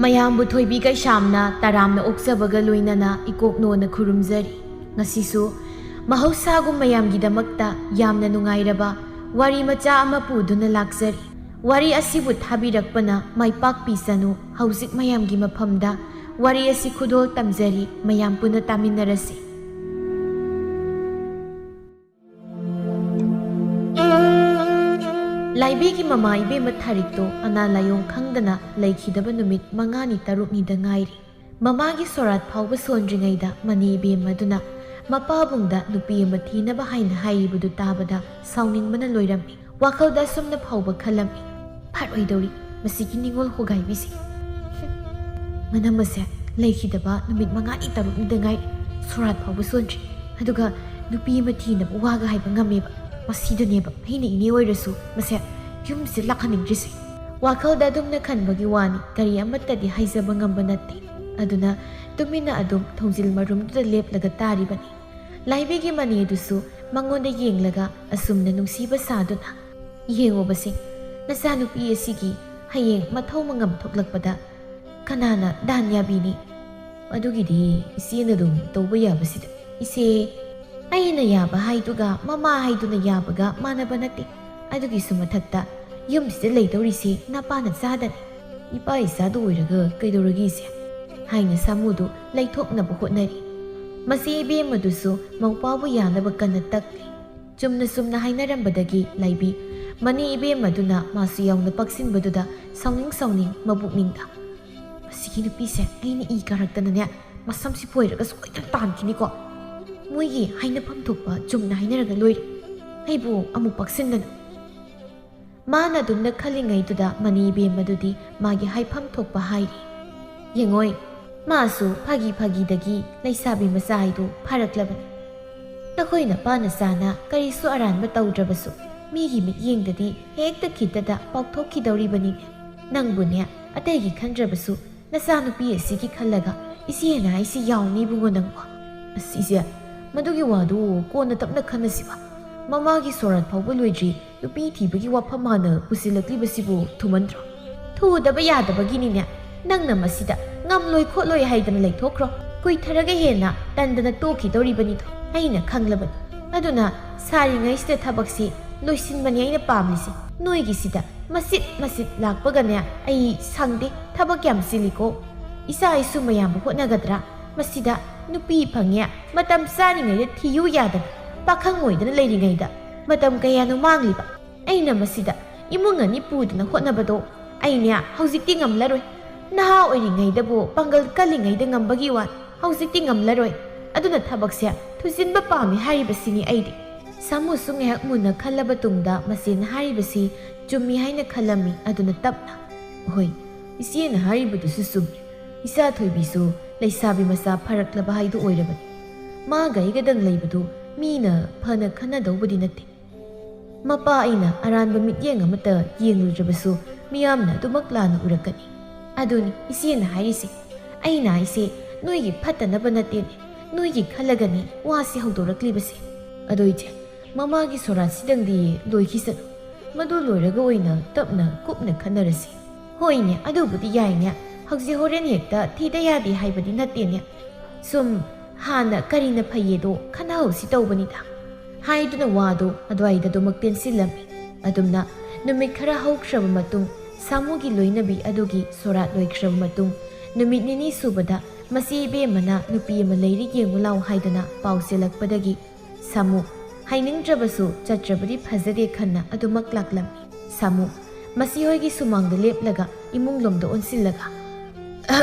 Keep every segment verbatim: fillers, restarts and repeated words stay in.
ꯃꯌꯥꯝꯕꯨ ꯊꯣꯏꯕꯤ ꯀꯩꯁꯥꯝꯅ ꯇꯔꯥꯝꯅ ꯑꯣꯛꯆꯕꯒ ꯂꯣꯏꯅꯅ ꯏꯀꯣꯛꯅꯣꯅ ꯈꯨꯔꯨꯝꯖꯔꯤ꯫ ꯉꯁꯤꯁꯨ ꯃꯍꯧꯁꯥꯒꯨꯝ ꯃꯌꯥꯝꯒꯤꯗꯃꯛꯇ ꯌꯥꯝꯅ ꯅꯨꯡꯉꯥꯏꯔꯕ ꯋꯥꯔꯤ ꯃꯆꯥ ꯑꯃ ꯄꯨꯗꯨꯅ ꯂꯥꯛꯆꯔꯤ꯫ ꯋꯥꯔꯤ ꯑꯁꯤꯕꯨ ꯊꯥꯕꯤꯔꯛꯄꯅ ꯃꯥꯏ ꯄꯥꯛꯄꯤꯁꯅꯨ꯫ ꯍꯧꯖꯤꯛ ꯃꯌꯥꯝꯒꯤ ꯃꯐꯝꯗ ꯋꯥꯔꯤ ꯑꯁꯤ ꯈꯨꯗꯣꯜ ꯇꯝꯖꯔꯤ, ꯃꯌꯥꯝ ꯄꯨꯟꯅ ꯇꯥꯃꯤꯟꯅꯔꯁꯤ꯫ ꯂꯥꯏꯕꯤꯒꯤ ꯃꯃꯥ ꯏꯕꯦꯝꯃ ꯊꯥꯔꯤꯛꯇꯣ ꯑꯅꯥ ꯂꯥꯏꯌꯣꯡ ꯈꯪꯗꯅ ꯂꯩꯈꯤꯗꯕ ꯅꯨꯃꯤꯠ ꯃꯉꯥꯅꯤ ꯇꯔꯨꯛꯅꯤꯗ ꯉꯥꯏꯔꯤ꯫ ꯃꯃꯥꯒꯤ ꯁꯣꯔꯥꯠ ꯐꯥꯎꯕ ꯁꯣꯟꯗ꯭ꯔꯤꯉꯩꯗ ꯃꯅꯦ ꯏꯕꯦꯝꯃꯗꯨꯅ ꯃꯄꯥꯕꯨꯡꯗ ꯅꯨꯄꯤ ꯑꯃ ꯊꯤꯅꯕ ꯍꯥꯏꯅ ꯍꯥꯏꯔꯤꯕꯗꯨ ꯇꯥꯕꯗ ꯁꯥꯎꯅꯤꯡꯕꯅ ꯂꯣꯏꯔꯝꯃꯤ꯫ ꯋꯥꯈꯜꯗ ꯑꯁꯨꯝꯅ ꯐꯥꯎꯕ ꯈꯜꯂꯝꯃꯤ, "ꯐꯔꯣꯏꯗꯧꯔꯤ ꯃꯁꯤꯒꯤ ꯅꯤꯉꯣꯜ ꯍꯣꯒꯥꯏꯕꯤꯁꯦ꯫ ꯃꯅꯝ ꯑꯁꯦ ꯂꯩꯈꯤꯗꯕ ꯅꯨꯃꯤꯠ ꯃꯉꯥꯅꯤ ꯇꯔꯨꯛꯅꯤꯗ ꯉꯥꯏꯔꯤ, ꯁꯣꯔꯥꯠ ꯐꯥꯎꯕ ꯁꯣꯟꯗ꯭ꯔꯤ, ꯑꯗꯨꯒ ꯅꯨꯄꯤ ꯑꯃ ꯊꯤꯅꯕ ꯋꯥꯒ ꯍꯥꯏꯕ ꯉꯝꯃꯦꯕ꯫ ꯃꯁꯤꯗꯅꯦꯕ ꯑꯩꯅ ꯏꯅꯦ ꯑꯣꯏꯔꯁꯨ ꯃꯁꯦ ꯌꯨꯝꯁꯤꯗ ꯂꯥꯛꯍꯟꯅꯤꯡꯗ꯭ꯔꯤꯁꯦ"꯫ ꯋꯥꯈꯜꯗ ꯑꯗꯨꯝꯅ ꯈꯟꯕꯒꯤ ꯋꯥꯅꯤ, ꯀꯔꯤ ꯑꯃꯠꯇꯗꯤ ꯍꯥꯏꯖꯕ ꯉꯝꯕ ꯅꯠꯇꯦ꯫ ꯑꯗꯨꯅ ꯇꯨꯃꯤꯟꯅ ꯑꯗꯨꯝ ꯊꯣꯡꯖꯤꯜ ꯃꯔꯨꯝꯗꯨꯗ ꯂꯦꯞꯂꯒ ꯇꯥꯔꯤꯕꯅꯤ꯫ ꯂꯥꯏꯕꯤꯒꯤ ꯃꯅꯦꯗꯨꯁꯨ ꯃꯉꯣꯟꯗ ꯌꯦꯡꯂꯒ ꯑꯁꯨꯝꯅ ꯅꯨꯡꯁꯤꯕ ꯁꯥꯗꯨꯅ, "ꯌꯦꯡꯉꯣꯕꯁꯦ, ꯅꯆꯥꯅꯨꯄꯤ ꯑꯁꯤꯒꯤ ꯍꯌꯦꯡ ꯃꯊꯧ ꯃꯉꯝ ꯊꯣꯛꯂꯛꯄꯗ ꯀꯅꯥꯅ ꯗꯥꯟ ꯌꯥꯕꯤꯅꯤ?" "ꯑꯗꯨꯒꯤꯗꯤ ꯏꯆꯦꯅ ꯑꯗꯨꯝ ꯇꯧꯕ ꯌꯥꯕꯁꯤꯗ"꯫ "ꯏꯆꯦ, ꯑꯩꯅ ꯌꯥꯕ ꯍꯥꯏꯗꯨꯒ ꯃꯃꯥ ꯍꯥꯏꯗꯨꯅ ꯌꯥꯕꯒ ꯃꯥꯟꯅꯕ ꯅꯠꯇꯦ꯫ ꯑꯗꯨꯒꯤꯁꯨ ꯃꯊꯛꯇ ꯌꯨꯝꯁꯤꯗ ꯂꯩꯗꯧꯔꯤꯁꯦ ꯅꯄꯥꯅ ꯆꯥꯗꯅꯤ꯫ ꯏꯄꯥ ꯏꯆꯥꯗ ꯑꯣꯏꯔꯒ ꯀꯩꯗꯧꯔꯒꯦ ꯏꯆꯦ?" ꯍꯥꯏꯅ ꯁꯥꯃꯨꯗꯨ ꯂꯩꯊꯣꯛꯅꯕ ꯍꯣꯠꯅꯔꯤ꯫ ꯃꯁꯤ ꯏꯕꯦꯝꯃꯗꯨꯁꯨ ꯃꯧꯄꯥꯕꯨ ꯌꯥꯅꯕ ꯀꯟꯅ ꯇꯛꯂꯤ꯫ ꯆꯨꯝꯅ ꯆꯨꯝꯅ ꯍꯥꯏꯅꯔꯝꯕꯗꯒꯤ ꯂꯥꯏꯕꯤ ꯃꯅꯤ ꯏꯕꯦꯝꯃꯗꯨꯅ ꯃꯥꯁꯨ ꯌꯥꯎꯅ ꯄꯛꯁꯤꯟꯕꯗꯨꯗ ꯁꯥꯎꯅꯤꯡ ꯁꯥꯎꯅꯤꯡ ꯃꯕꯨꯛꯅꯤꯡꯗ, "ꯃꯁꯤꯒꯤ ꯅꯨꯄꯤꯁꯦ ꯑꯩꯅ ꯏ ꯀꯥꯔꯛꯇꯅꯅꯦ ꯃꯁꯝꯁꯤ ꯐꯣꯏꯔꯒ ꯁꯣꯏꯗꯅ ꯇꯥꯟꯈꯤꯅꯤꯀꯣ꯫ ꯃꯣꯏꯒꯤ ꯍꯥꯏꯅꯐꯝ ꯊꯣꯛꯄ ꯆꯨꯝꯅ ꯍꯥꯏꯅꯔꯒ ꯂꯣꯏꯔꯦ꯫ ꯑꯩꯕꯨ ꯑꯃꯨꯛ ꯄꯛꯁꯤꯟꯗꯅ"꯫ ꯃꯥꯅ ꯑꯗꯨꯝꯅ ꯈꯜꯂꯤꯉꯩꯗꯨꯗ ꯃꯅꯤ ꯏꯕꯦꯝꯃꯗꯨꯗꯤ ꯃꯥꯒꯤ ꯍꯥꯏꯐꯝ ꯊꯣꯛꯄ ꯍꯥꯏꯔꯤ꯫ "ꯌꯦꯡꯉꯣꯏ, ꯃꯥꯁꯨ ꯐꯥꯒꯤ ꯐꯥꯒꯤꯗꯒꯤ ꯂꯩꯁꯥꯕꯤ ꯃꯆꯥ ꯍꯥꯏꯗꯨ ꯐꯥꯔꯛꯂꯕꯅꯤ꯫ ꯅꯈꯣꯏ ꯅꯄꯥ ꯅꯆꯥꯅ ꯀꯔꯤꯁꯨ ꯑꯔꯥꯟꯕ ꯇꯧꯗ꯭ꯔꯕꯁꯨ ꯃꯤꯒꯤ ꯃꯤꯠꯌꯦꯡꯗꯗꯤ ꯍꯦꯛꯇ ꯈꯤꯠꯇꯗ ꯄꯥꯎꯊꯣꯛꯈꯤꯗꯧꯔꯤꯕꯅꯤꯅꯦ꯫ ꯅꯪꯕꯨꯅꯦ ꯑꯇꯩꯒꯤ ꯈꯟꯗ꯭ꯔꯕꯁꯨ ꯅꯆꯥꯅꯨꯄꯤ ꯑꯁꯤꯒꯤ ꯈꯜꯂꯒ ꯏꯆꯦꯅ ꯍꯥꯏꯁꯤ ꯌꯥꯎꯅꯤ ꯏꯕꯨꯡꯉꯣ ꯅꯪꯕꯨ"꯫ ꯑꯁ ꯏꯆꯦ, ꯃꯗꯨꯒꯤ ꯋꯥꯗꯨ ꯀꯣꯟꯅ ꯇꯞꯅ ꯈꯟꯅꯁꯤꯕ꯫ ꯃꯃꯥꯒꯤ ꯁꯣꯔꯥꯠ ꯐꯥꯎꯕ ꯂꯣꯏꯗ꯭ꯔꯤ, ꯅꯨꯄꯤ ꯊꯤꯕꯒꯤ ꯋꯥꯐꯝ ꯍꯥꯟꯅ ꯄꯨꯁꯤꯜꯂꯛꯂꯤꯕꯁꯤꯕꯨ ꯊꯨꯃꯟꯗ꯭ꯔꯣ? ꯊꯨꯗꯕ ꯌꯥꯗꯕꯒꯤꯅꯤꯅꯦ꯫ ꯅꯪꯅ ꯃꯁꯤꯗ ꯉꯝꯂꯣꯏ ꯈꯣꯠꯂꯣꯏ ꯍꯥꯏꯗꯅ ꯂꯩꯊꯣꯛꯈ꯭ꯔꯣ꯫ ꯀꯨꯏꯊꯔꯒ ꯍꯦꯟꯅ ꯇꯟꯗꯅ ꯇꯣꯛꯈꯤꯗꯧꯔꯤꯕꯅꯤꯗꯣ꯫ ꯑꯩꯅ ꯈꯪꯂꯕꯅꯤ꯫ ꯑꯗꯨꯅ ꯁꯥꯔꯤꯉꯩꯁꯤꯗ ꯊꯕꯛꯁꯤ ꯂꯣꯏꯁꯤꯟꯕꯅꯤ ꯑꯩꯅ ꯄꯥꯝꯂꯤꯁꯦ꯫ ꯅꯣꯏꯒꯤꯁꯤꯗ ꯃꯁꯤꯠ ꯃꯁꯤꯠ ꯂꯥꯛꯄꯒꯅꯦ ꯑꯩ ꯁꯪꯗꯦ꯫ ꯊꯕꯛ ꯌꯥꯝ ꯆꯤꯜꯂꯤꯀꯣ꯫ ꯏꯆꯥ ꯏꯁꯨ ꯃꯌꯥꯝꯕꯨ ꯍꯣꯠꯅꯒꯗ꯭ꯔꯥ? ꯃꯁꯤꯗ ꯅꯨꯄꯤ ꯐꯪꯉꯦ, ꯃꯇꯝ ꯆꯥꯔꯤꯉꯩꯗ ꯊꯤꯌꯨ ꯌꯥꯗꯅ, ꯄꯥꯈꯪ ꯑꯣꯏꯗꯅ ꯂꯩꯔꯤꯉꯩꯗ ꯃꯇꯝ ꯀꯌꯥꯅꯣ ꯃꯥꯡꯂꯤꯕ? ꯑꯩꯅ ꯃꯁꯤꯗ ꯏꯃꯨꯡ ꯑꯅꯤ ꯄꯨꯗꯅ ꯍꯣꯠꯅꯕꯗꯣ ꯑꯩꯅꯦ ꯍꯧꯖꯤꯛꯇꯤ ꯉꯝꯂꯔꯣꯏ꯫ ꯅꯍꯥ ꯑꯣꯏꯔꯤꯉꯩꯗꯕꯨ ꯄꯥꯡꯒꯜ ꯀꯜꯂꯤꯉꯩꯗ ꯉꯝꯕꯒꯤ ꯋꯥ, ꯍꯧꯖꯤꯛꯇꯤ ꯉꯝꯂꯔꯣꯏ꯫ ꯑꯗꯨꯅ ꯊꯕꯛꯁꯦ ꯊꯨꯖꯤꯟꯕ ꯄꯥꯝꯃꯤ ꯍꯥꯏꯔꯤꯕꯁꯤꯅꯤ ꯑꯩꯗꯤ꯫ ꯁꯥꯃꯨꯁꯨ ꯉꯥꯏꯍꯥꯛ ꯃꯨꯟꯅ ꯈꯜꯂꯕ ꯇꯨꯡꯗ ꯃꯆꯦꯅ ꯍꯥꯏꯔꯤꯕꯁꯤ ꯆꯨꯝꯃꯤ ꯍꯥꯏꯅ ꯈꯜꯂꯝꯃꯤ꯫ ꯑꯗꯨꯅ ꯇꯞꯅ, "ꯍꯣꯏ, ꯏꯆꯦꯅ ꯍꯥꯏꯔꯤꯕꯗꯨꯁꯨ ꯆꯨꯝꯃꯤ꯫ ꯏꯆꯥ ꯊꯣꯏꯕꯤꯁꯨ ꯂꯩꯁꯥꯕꯤ ꯃꯆꯥ ꯐꯔꯛꯂꯕ ꯍꯥꯏꯗꯨ ꯑꯣꯏꯔꯕꯅꯤ꯫ ꯃꯥꯒ ꯑꯩꯒꯗꯪ ꯂꯩꯕꯗꯨ ꯃꯤꯅ ꯐꯅ ꯈꯟꯅꯗꯧꯕꯗꯤ ꯅꯠꯇꯦ꯫ ꯃꯄꯥ ꯑꯩꯅ ꯑꯔꯥꯟꯕ ꯃꯤꯠꯌꯦꯡ ꯑꯃꯠꯇ ꯌꯦꯡꯂꯨꯗ꯭ꯔꯕꯁꯨ ꯃꯤꯌꯥꯝꯅ ꯑꯗꯨꯃꯛ ꯂꯥꯟꯅ ꯎꯔꯛꯀꯅꯤ꯫ ꯑꯗꯨꯅꯤ ꯏꯆꯦꯅ ꯍꯥꯏꯔꯤꯁꯦ꯫ ꯑꯩꯅ ꯍꯥꯏꯁꯦ ꯅꯣꯏꯒꯤ ꯐꯠꯇꯅꯕ ꯅꯠꯇꯦꯅꯦ, ꯅꯣꯏꯒꯤ ꯈꯜꯂꯒꯅꯤ ꯋꯥꯁꯤ ꯍꯧꯗꯣꯔꯛꯂꯤꯕꯁꯦ꯫ ꯑꯗꯣ ꯏꯆꯦ, ꯃꯃꯥꯒꯤ ꯁꯣꯔꯥꯠꯁꯤꯗꯪꯗꯤ ꯂꯣꯏꯈꯤꯁꯅꯨ꯫ ꯃꯗꯨ ꯂꯣꯏꯔꯒ ꯑꯣꯏꯅ ꯇꯞꯅ ꯀꯨꯞꯅ ꯈꯟꯅꯔꯁꯤ꯫ ꯍꯣꯏꯅꯦ, ꯑꯗꯨꯕꯨꯗꯤ ꯌꯥꯏꯅꯦ꯫ ꯍꯧꯖꯤꯛ ꯍꯣꯔꯦꯟ ꯍꯦꯛꯇ ꯊꯤꯗ ꯌꯥꯗꯦ ꯍꯥꯏꯕꯗꯤ ꯅꯠꯇꯦꯅꯦ꯫ ꯁꯨꯝ ꯍꯥꯟꯅ ꯀꯔꯤꯅ ꯐꯩꯌꯦꯗꯣ ꯈꯟꯅꯍꯧꯁꯤ ꯇꯧꯕꯅꯤꯗ" ꯍꯥꯏꯗꯨꯅ ꯋꯥꯗꯨ ꯑꯗꯨꯋꯥꯏꯗ ꯑꯗꯨꯃꯛ ꯇꯦꯟꯁꯤꯜꯂꯝꯃꯤ꯫ ꯑꯗꯨꯝꯅ ꯅꯨꯃꯤꯠ ꯈꯔ ꯍꯧꯈ꯭ꯔꯕ ꯃꯇꯨꯡ, ꯁꯥꯃꯨꯒꯤ ꯂꯣꯏꯅꯕꯤ ꯑꯗꯨꯒꯤ ꯁꯣꯔꯥꯠ ꯂꯣꯏꯈ꯭ꯔꯕ ꯃꯇꯨꯡ, ꯅꯨꯃꯤꯠ ꯅꯤꯅꯤ ꯁꯨꯕꯗ ꯃꯆꯦ ꯏꯕꯦꯝꯃꯅ ꯅꯨꯄꯤ ꯑꯃ ꯂꯩꯔꯤ ꯌꯦꯡꯉꯨ ꯂꯥꯎ ꯍꯥꯏꯗꯅ ꯄꯥꯎ ꯆꯦꯜꯂꯛꯄꯗꯒꯤ ꯁꯥꯃꯨ, ꯍꯥꯏꯅꯤꯡꯗ꯭ꯔꯕꯁꯨ ꯆꯠꯇ꯭ꯔꯕꯗꯤ ꯐꯖꯗꯦ ꯈꯟꯅ ꯑꯗꯨꯃꯛ ꯂꯥꯛꯂꯝꯃꯤ꯫ ꯁꯥꯃꯨ, ꯃꯆꯦ ꯍꯣꯏꯒꯤ ꯁꯨꯃꯥꯡꯗ ꯂꯦꯞꯂꯒ ꯏꯃꯨꯡ ꯂꯣꯝꯗ ꯑꯣꯟꯁꯤꯜꯂꯒ,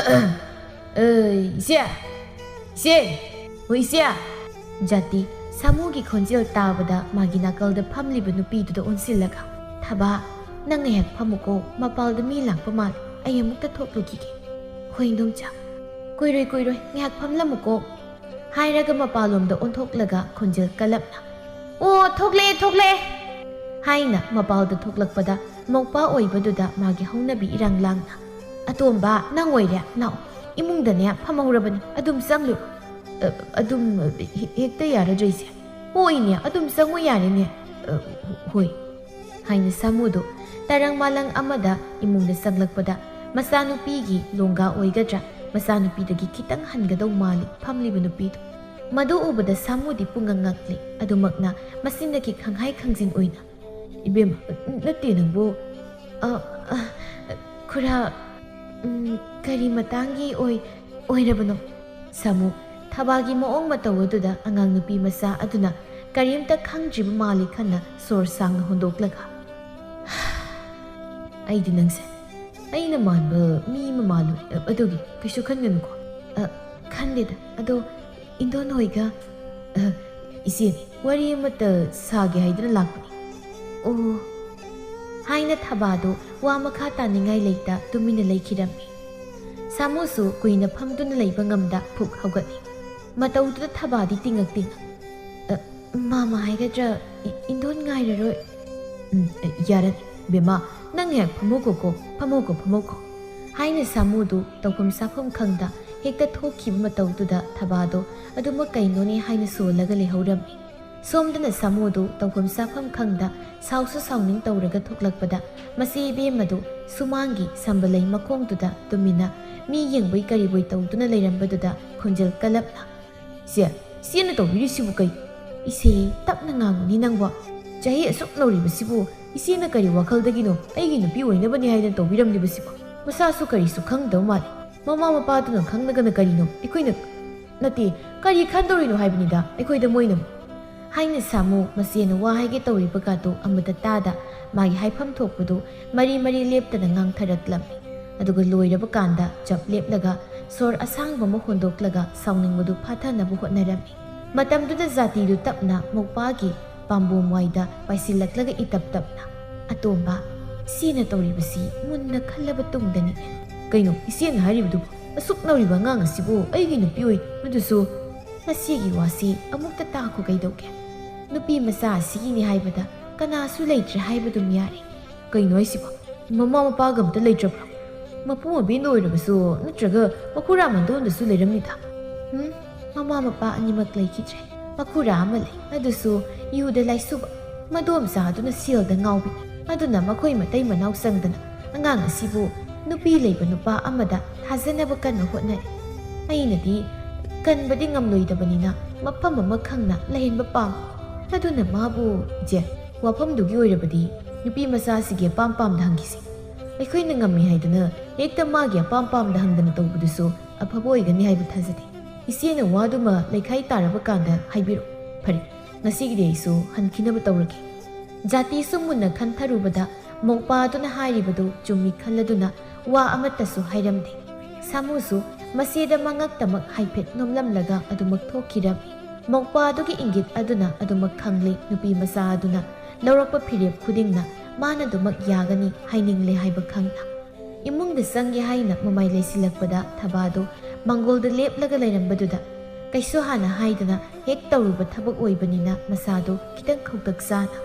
"ꯑꯩ, ꯏꯆꯦ! ꯏꯆꯦ! ꯍꯣꯏ, ꯏꯆꯦ!" ꯖꯥꯇꯤ, ꯁꯥꯃꯨꯒꯤ ꯈꯣꯟꯖꯦꯜ ꯇꯥꯕꯗ ꯃꯥꯒꯤ ꯅꯥꯀꯜꯗ ꯐꯝꯂꯤꯕ ꯅꯨꯄꯤꯗꯨꯗ ꯑꯣꯟꯁꯤꯜꯂꯒ, "ꯊꯕꯥ, ꯅꯪ ꯉꯥꯏꯍꯥꯛ ꯐꯝꯃꯨꯀꯣ, ꯃꯄꯥꯜꯗ ꯃꯤ ꯂꯥꯛꯄ ꯃꯥꯜꯂꯦ, ꯑꯩ ꯑꯃꯨꯛꯇ ꯊꯣꯛꯂꯨꯈꯤꯒꯦ꯫" "ꯍꯣꯏ, ꯏꯟꯗꯣꯝꯆꯥ, ꯀꯨꯏꯔꯣꯏ, ꯀꯨꯏꯔꯣꯏ, ꯉꯥꯏꯍꯥꯛ ꯐꯝꯂꯝꯃꯨꯀꯣ" ꯍꯥꯏꯔꯒ ꯃꯄꯥꯜꯂꯣꯝꯗ ꯑꯣꯟꯊꯣꯛꯂꯒ ꯈꯣꯟꯖꯦꯜ ꯀꯜꯂꯞꯅ, "ꯑꯣ, ꯊꯣꯛꯂꯛꯑꯦ, ꯊꯣꯛꯂꯛꯑꯦ" ꯍꯥꯏꯅ ꯃꯄꯥꯜꯗ ꯊꯣꯛꯂꯛꯄꯗ ꯃꯧꯄꯥ ꯑꯣꯏꯕꯗꯨꯗ ꯃꯥꯒꯤ ꯍꯧꯅꯕꯤ ꯏꯔꯥꯡ ꯂꯥꯡꯅ, "ꯑꯇꯣꯝꯕ, ꯅꯪ ꯑꯣꯏꯔꯦ, ꯂꯥꯛꯑꯣ, ꯏꯃꯨꯡꯗꯅꯦ ꯐꯝꯍꯧꯔꯕꯅꯤ, ꯑꯗꯨꯝ ꯆꯪꯂꯨ" "ꯑ, ꯑꯗꯨꯝ, ꯑ, ꯍꯦ-, ꯍꯦꯛꯇ ꯌꯥꯔꯗ꯭ꯔꯥ ꯏꯆꯦ?" "ꯍꯣꯏꯅꯦ, ꯑꯗꯨꯝ ꯆꯪꯉꯨ ꯌꯥꯔꯦꯅꯦ꯫" "ꯑ, ꯍꯣꯏ," ꯍꯥꯏꯅ ꯁꯥꯃꯨꯗꯨ ꯇꯔꯪ ꯃꯥꯂꯪ ꯑꯃꯗ ꯏꯃꯨꯡꯗ ꯆꯪꯂꯛꯄꯗ, ꯃꯆꯥꯅꯨꯄꯤꯒꯤ ꯂꯣꯡꯒꯥ ꯑꯣꯏꯒꯗ꯭ꯔꯥ, ꯃꯆꯥꯅꯨꯄꯤꯗꯒꯤ ꯈꯤꯇꯪ ꯍꯟꯒꯗꯧ ꯃꯥꯜꯂꯤ ꯐꯝꯂꯤꯕ ꯅꯨꯄꯤꯗꯨ꯫ ꯃꯗꯨ ꯎꯕꯗ ꯁꯥꯃꯨꯗꯤ ꯄꯨꯡꯉꯛ ꯉꯛꯂꯤ꯫ ꯑꯗꯨꯃꯛꯅ ꯃꯆꯤꯟꯗꯒꯤ ꯈꯪꯍꯥꯏ ꯈꯪꯖꯤꯟ ꯑꯣꯏꯅ, "ꯏꯕꯦꯝꯃ, ꯅꯠꯇꯦ ꯅꯪꯕꯨ꯫" "ꯑ, ꯑ, ꯈꯨꯔꯥ, ꯎꯝ, ꯀꯔꯤ ꯃꯇꯥꯡꯒꯤ ꯑꯣꯏ-, ꯑꯣꯏꯔꯕꯅꯣ?" ꯁꯥꯃꯨ, ꯊꯕꯥꯒꯤ ꯃꯑꯣꯡ ꯃꯇꯧ ꯑꯗꯨꯗ ꯑꯉꯥꯡ ꯅꯨꯄꯤ ꯃꯆꯥ ꯑꯗꯨꯅ ꯀꯔꯤꯝꯇ ꯈꯪꯗ꯭ꯔꯤꯕ ꯃꯥꯜꯂꯤ ꯈꯟꯅ ꯁꯣꯔ ꯁꯥꯡꯅ ꯍꯣꯟꯗꯣꯛꯂꯒ, "ꯑꯩꯗꯤ ꯅꯪꯁꯦ ꯑꯩꯅ ꯃꯥꯟꯕ ꯃꯤ ꯑꯃ ꯃꯥꯜꯂꯨꯔꯦ꯫ ꯑ, ꯑꯗꯨꯒꯤ ꯀꯩꯁꯨ ꯈꯟꯒꯅꯨꯀꯣ꯫" "ꯑ, ꯈꯟꯗꯦꯗ꯫ ꯑꯗꯣ ꯏꯟꯗꯣꯟ ꯍꯣꯏꯒ, ꯑ, ꯏꯆꯦ, ꯋꯥꯔꯤ ꯑꯃꯠꯇ ꯁꯥꯒꯦ ꯍꯥꯏꯗꯨꯅ ꯂꯥꯛꯄꯅꯤ꯫" "ꯑꯣ," ꯍꯥꯏꯅ ꯊꯕꯥꯗꯨ ꯋꯥ ꯃꯈꯥ ꯇꯥꯅꯤꯡꯉꯥꯏ ꯂꯩꯇ ꯇꯨꯃꯤꯟꯅ ꯂꯩꯈꯤꯔꯝꯃꯤ꯫ ꯁꯥꯃꯨꯁꯨ ꯀꯨꯏꯅ ꯐꯝꯗꯨꯅ ꯂꯩꯕ ꯉꯝꯗ ꯐꯨꯛ ꯍꯧꯒꯠꯂꯤ꯫ ꯃꯇꯧꯗꯨꯗ ꯊꯕꯥꯗꯤ ꯇꯤꯡꯉꯛ ꯇꯤꯡꯉꯛ, "ꯑ, ꯃꯥꯃ ꯍꯥꯏꯒꯗ꯭ꯔꯥ, ꯏ-, ꯏꯟꯗꯣꯟ ꯉꯥꯏꯔꯔꯣꯏ꯫" "ꯎꯝ, ꯑ, ꯌꯥꯔꯅꯤ, ꯕꯦꯝꯃ, ꯅꯪ ꯍꯦꯛ ꯐꯝꯃꯣꯀꯣ ꯀꯣ, ꯐꯝꯃꯣꯀꯣ, ꯐꯝꯃꯣꯀꯣ," ꯍꯥꯏꯅ ꯁꯥꯃꯨꯗꯨ ꯇꯧꯐꯝ ꯆꯥꯐꯝ ꯈꯪꯗ ꯍꯦꯛꯇ ꯊꯣꯛꯈꯤꯕ ꯃꯇꯧꯗꯨꯗ ꯊꯕꯥꯗꯣ ꯑꯗꯨꯃꯛ ꯀꯩꯅꯣꯅꯦ ꯍꯥꯏꯅ ꯁꯣꯜꯂꯒ ꯂꯩꯍꯧꯔꯝꯃꯤ꯫ ꯁꯣꯝꯗꯅ ꯁꯥꯃꯨꯗꯨ ꯇꯧꯐꯝ ꯆꯥꯐꯝ ꯈꯪꯗ ꯁꯥꯎꯁꯨ ꯁꯥꯎꯅꯤꯡ ꯇꯧꯔꯒ ꯊꯣꯛꯂꯛꯄꯗ, ꯃꯆꯦ ꯏꯕꯦꯝꯃꯗꯨ ꯁꯨꯃꯥꯡꯒꯤ ꯁꯝꯕꯂꯩ ꯃꯈꯣꯡꯗꯨꯗ ꯇꯨꯃꯤꯟꯅ ꯃꯤ ꯌꯦꯡꯕꯣꯏ ꯀꯔꯤꯕꯣꯏ ꯇꯧꯗꯨꯅ ꯂꯩꯔꯝꯕꯗꯨꯗ ꯈꯣꯟꯖꯦꯜ ꯀꯜꯂꯞꯅ, "ꯏꯆꯦ, ꯏꯆꯦꯅ ꯇꯧꯕꯤꯔꯤꯁꯤꯕꯨ ꯀꯩ?" "ꯏꯆꯦ, ꯇꯞꯅ ꯉꯥꯡꯉꯨꯅꯦ ꯅꯪꯕꯣ꯫ ꯆꯍꯤ ꯑꯁꯨꯛ ꯅꯧꯔꯤꯕꯁꯤꯕꯨ ꯏꯆꯦꯅ ꯀꯔꯤ ꯋꯥꯈꯜꯗꯒꯤꯅꯣ ꯑꯩꯒꯤ ꯅꯨꯄꯤ ꯑꯣꯏꯅꯕꯅꯤ ꯍꯥꯏꯗꯅ ꯇꯧꯕꯤꯔꯝꯂꯤꯕꯁꯤꯕꯣ? ꯃꯁꯥꯁꯨ ꯀꯔꯤꯁꯨ ꯈꯪꯗꯕ ꯃꯥꯜꯂꯤ꯫ ꯃꯃꯥ ꯃꯄꯥꯗꯨꯅ ꯈꯪꯂꯒꯅ ꯀꯔꯤꯅꯣ? ꯑꯩꯈꯣꯏꯅ, ꯅꯠꯇꯦ, ꯀꯔꯤ ꯈꯟꯗꯧꯔꯤꯅꯣ ꯍꯥꯏꯕꯅꯤꯗ ꯑꯩꯈꯣꯏꯗ ꯃꯣꯏꯅ?" ꯍꯥꯏꯅ ꯁꯥꯃꯨ ꯃꯆꯦꯅ ꯋꯥ ꯍꯥꯏꯒꯦ ꯇꯧꯔꯤꯕꯒꯗꯨ ꯑꯃꯠꯇ ꯇꯥꯗ, ꯃꯥꯒꯤ ꯍꯥꯏꯐꯝ ꯊꯣꯛꯄꯗꯨ ꯃꯔꯤ ꯃꯔꯤ ꯂꯦꯞꯇꯅ ꯉꯥꯡꯊꯔꯛꯂꯝꯃꯤ꯫ ꯑꯗꯨꯒ ꯂꯣꯏꯔꯕ ꯀꯥꯟꯗ ꯆꯞ ꯂꯦꯞꯂꯒ ꯁꯣꯔ ꯑꯁꯥꯡꯕ ꯑꯃ ꯍꯣꯟꯗꯣꯛꯂꯒ ꯁꯥꯎꯅꯤꯡꯕꯗꯨ ꯐꯥꯊꯅꯕ ꯍꯣꯠꯅꯔꯝꯃꯤ꯫ ꯃꯇꯝꯗꯨꯗ ꯖꯥꯇꯤꯗꯨ ꯇꯞꯅ ꯃꯧꯄꯥꯒꯤ ꯄꯥꯝꯕꯣꯝ ꯋꯥꯏꯗ ꯄꯥꯏꯁꯤꯜꯂꯛꯂꯒ ꯏꯇꯞ ꯇꯞꯅ, "ꯑꯇꯣꯝꯕ, ꯏꯆꯦꯅ ꯇꯧꯔꯤꯕꯁꯤ ꯃꯨꯟꯅ ꯈꯜꯂꯕ ꯇꯨꯡꯗꯅꯤ꯫" "ꯀꯩꯅꯣ ꯏꯆꯦꯅ ꯍꯥꯏꯔꯤꯕꯗꯨꯕꯨ? ꯑꯁꯨꯛ ꯅꯧꯔꯤꯕ ꯑꯉꯥꯡ ꯑꯁꯤꯕꯨ ꯑꯩꯒꯤ ꯅꯨꯄꯤ ꯑꯣꯏ, ꯑꯗꯨꯁꯨ?" "ꯉꯁꯤꯒꯤ ꯋꯥꯁꯤ ꯑꯃꯨꯛꯇ ꯇꯥꯈꯣ ꯀꯩꯗꯧꯒꯦ? ꯅꯨꯄꯤ ꯃꯆꯥ ꯑꯁꯤꯒꯤꯅꯤ ꯍꯥꯏꯕꯗ ꯀꯅꯥꯁꯨ ꯂꯩꯇ꯭ꯔꯦ ꯍꯥꯏꯕꯗꯨꯝ ꯌꯥꯔꯦ꯫" "ꯀꯩꯅꯣ ꯍꯥꯏꯁꯤꯕꯣ? ꯃꯃꯥ ꯃꯄꯥꯒ ꯑꯝꯇ ꯂꯩꯇ꯭ꯔꯕ꯭ꯔꯣ? ꯃꯄꯨ ꯃꯕꯦꯟꯗ ꯑꯣꯏꯔꯕꯁꯨ ꯅꯠꯇ꯭ꯔꯒ ꯃꯈꯨꯔꯥ ꯃꯟꯗꯣꯟꯗꯁꯨ ꯂꯩꯔꯝꯅꯤꯗ?" "ꯎꯝ, ꯃꯃꯥ ꯃꯄꯥ ꯑꯅꯤꯃꯛ ꯂꯩꯈꯤꯗ꯭ꯔꯦ꯫ ꯃꯈꯨꯔꯥ ꯑꯃ ꯂꯩ, ꯑꯗꯨꯁꯨ ꯌꯨꯗ ꯂꯥꯏꯁꯨꯕ꯫ ꯃꯗꯣꯝꯆꯥ ꯑꯗꯨꯅ ꯁꯦꯜꯗ ꯉꯥꯎꯕꯤ꯫ ꯑꯗꯨꯅ ꯃꯈꯣꯏ ꯃꯇꯩ ꯃꯅꯥꯎ ꯆꯪꯗꯅ ꯑꯉꯥꯡ ꯑꯁꯤꯕꯨ ꯅꯨꯄꯤ ꯂꯩꯕ ꯅꯨꯄꯥ ꯑꯃꯗ ꯊꯥꯖꯅꯕ ꯀꯟꯅ ꯍꯣꯠꯅꯔꯤ꯫ ꯑꯩꯅꯗꯤ ꯀꯟꯕꯗꯤ ꯉꯝꯂꯣꯏꯗꯕꯅꯤꯅ ꯃꯐꯝ ꯑꯃ ꯈꯪꯅ ꯂꯩꯍꯟꯕ ꯄꯥꯝꯃꯤ꯫ ꯑꯗꯨꯅ ꯃꯥꯕꯨ, ꯏꯆꯦ, ꯋꯥꯐꯝꯗꯨꯒꯤ ꯑꯣꯏꯔꯕꯗꯤ ꯅꯨꯄꯤ ꯃꯆꯥꯁꯤꯒꯤ ꯑꯄꯥꯝ ꯄꯥꯝꯗ ꯍꯪꯈꯤꯁꯤ꯫ ꯑꯩꯈꯣꯏꯅ ꯉꯝꯃꯤ ꯍꯥꯏꯗꯨꯅ ꯍꯦꯛꯇ ꯃꯥꯒꯤ ꯑꯄꯥꯝ ꯄꯥꯝꯗ ꯍꯪꯗꯅ ꯇꯧꯕꯗꯨꯁꯨ ꯑꯐꯕ ꯑꯣꯏꯒꯅꯤ ꯍꯥꯏꯕ ꯊꯥꯖꯗꯦ꯫ ꯏꯆꯦꯅ ꯋꯥꯗꯨꯃ ꯂꯩꯈꯥꯏ ꯇꯥꯔꯕ ꯀꯥꯟꯗ ꯍꯥꯏꯕꯤꯔꯛꯎ꯫ ꯐꯔꯦ, ꯉꯁꯤꯒꯤꯗꯤ ꯑꯩꯁꯨ ꯍꯟꯈꯤꯅꯕ ꯇꯧꯔꯒꯦ꯫ ꯖꯥꯇꯤꯁꯨ ꯃꯨꯟꯅ ꯈꯟꯊꯔꯨꯕꯗ ꯃꯧꯄꯥꯗꯨꯅ ꯍꯥꯏꯔꯤꯕꯗꯨ ꯆꯨꯝꯃꯤ ꯈꯜꯂꯗꯨꯅ ꯋꯥ ꯑꯃꯠꯇꯁꯨ ꯍꯥꯏꯔꯝꯗꯦ꯫ ꯁꯥꯃꯨꯁꯨ ꯃꯆꯦꯗ ꯃꯉꯛꯇꯃꯛ ꯍꯥꯏꯐꯦꯠ ꯅꯣꯝꯂꯝꯂꯒ ꯑꯗꯨꯃꯛ ꯊꯣꯛꯈꯤꯔꯝꯃꯤ꯫ ꯃꯧꯄꯥꯗꯨꯒꯤ ꯏꯪꯒꯤꯠ ꯑꯗꯨꯅ ꯑꯗꯨꯃꯛ ꯈꯪꯂꯦ ꯅꯨꯄꯤ ꯃꯆꯥ ꯑꯗꯨꯅ ꯂꯧꯔꯛꯄ ꯐꯤꯔꯦꯞ ꯈꯨꯗꯤꯡꯅ ꯃꯥꯅ ꯑꯗꯨꯃꯛ ꯌꯥꯒꯅꯤ ꯍꯥꯏꯅꯤꯡꯂꯦ ꯍꯥꯏꯕ ꯈꯪꯅ꯫ ꯏꯃꯨꯡꯗ ꯆꯪꯒꯦ ꯍꯥꯏꯅ ꯃꯃꯥꯏ ꯂꯩꯁꯤꯜꯂꯛꯄꯗ ꯊꯕꯥꯗꯨ ꯃꯥꯡꯒꯣꯜꯗ ꯂꯦꯞꯂꯒ ꯂꯩꯔꯝꯕꯗꯨꯗ ꯀꯩꯁꯨ ꯍꯥꯟꯅ ꯍꯥꯏꯗꯅ ꯍꯦꯛ ꯇꯧꯔꯨꯕ ꯊꯕꯛ ꯑꯣꯏꯕꯅꯤꯅ ꯃꯁꯥꯗꯨ ꯈꯤꯇꯪ ꯈꯧꯇꯛ ꯆꯥꯅ,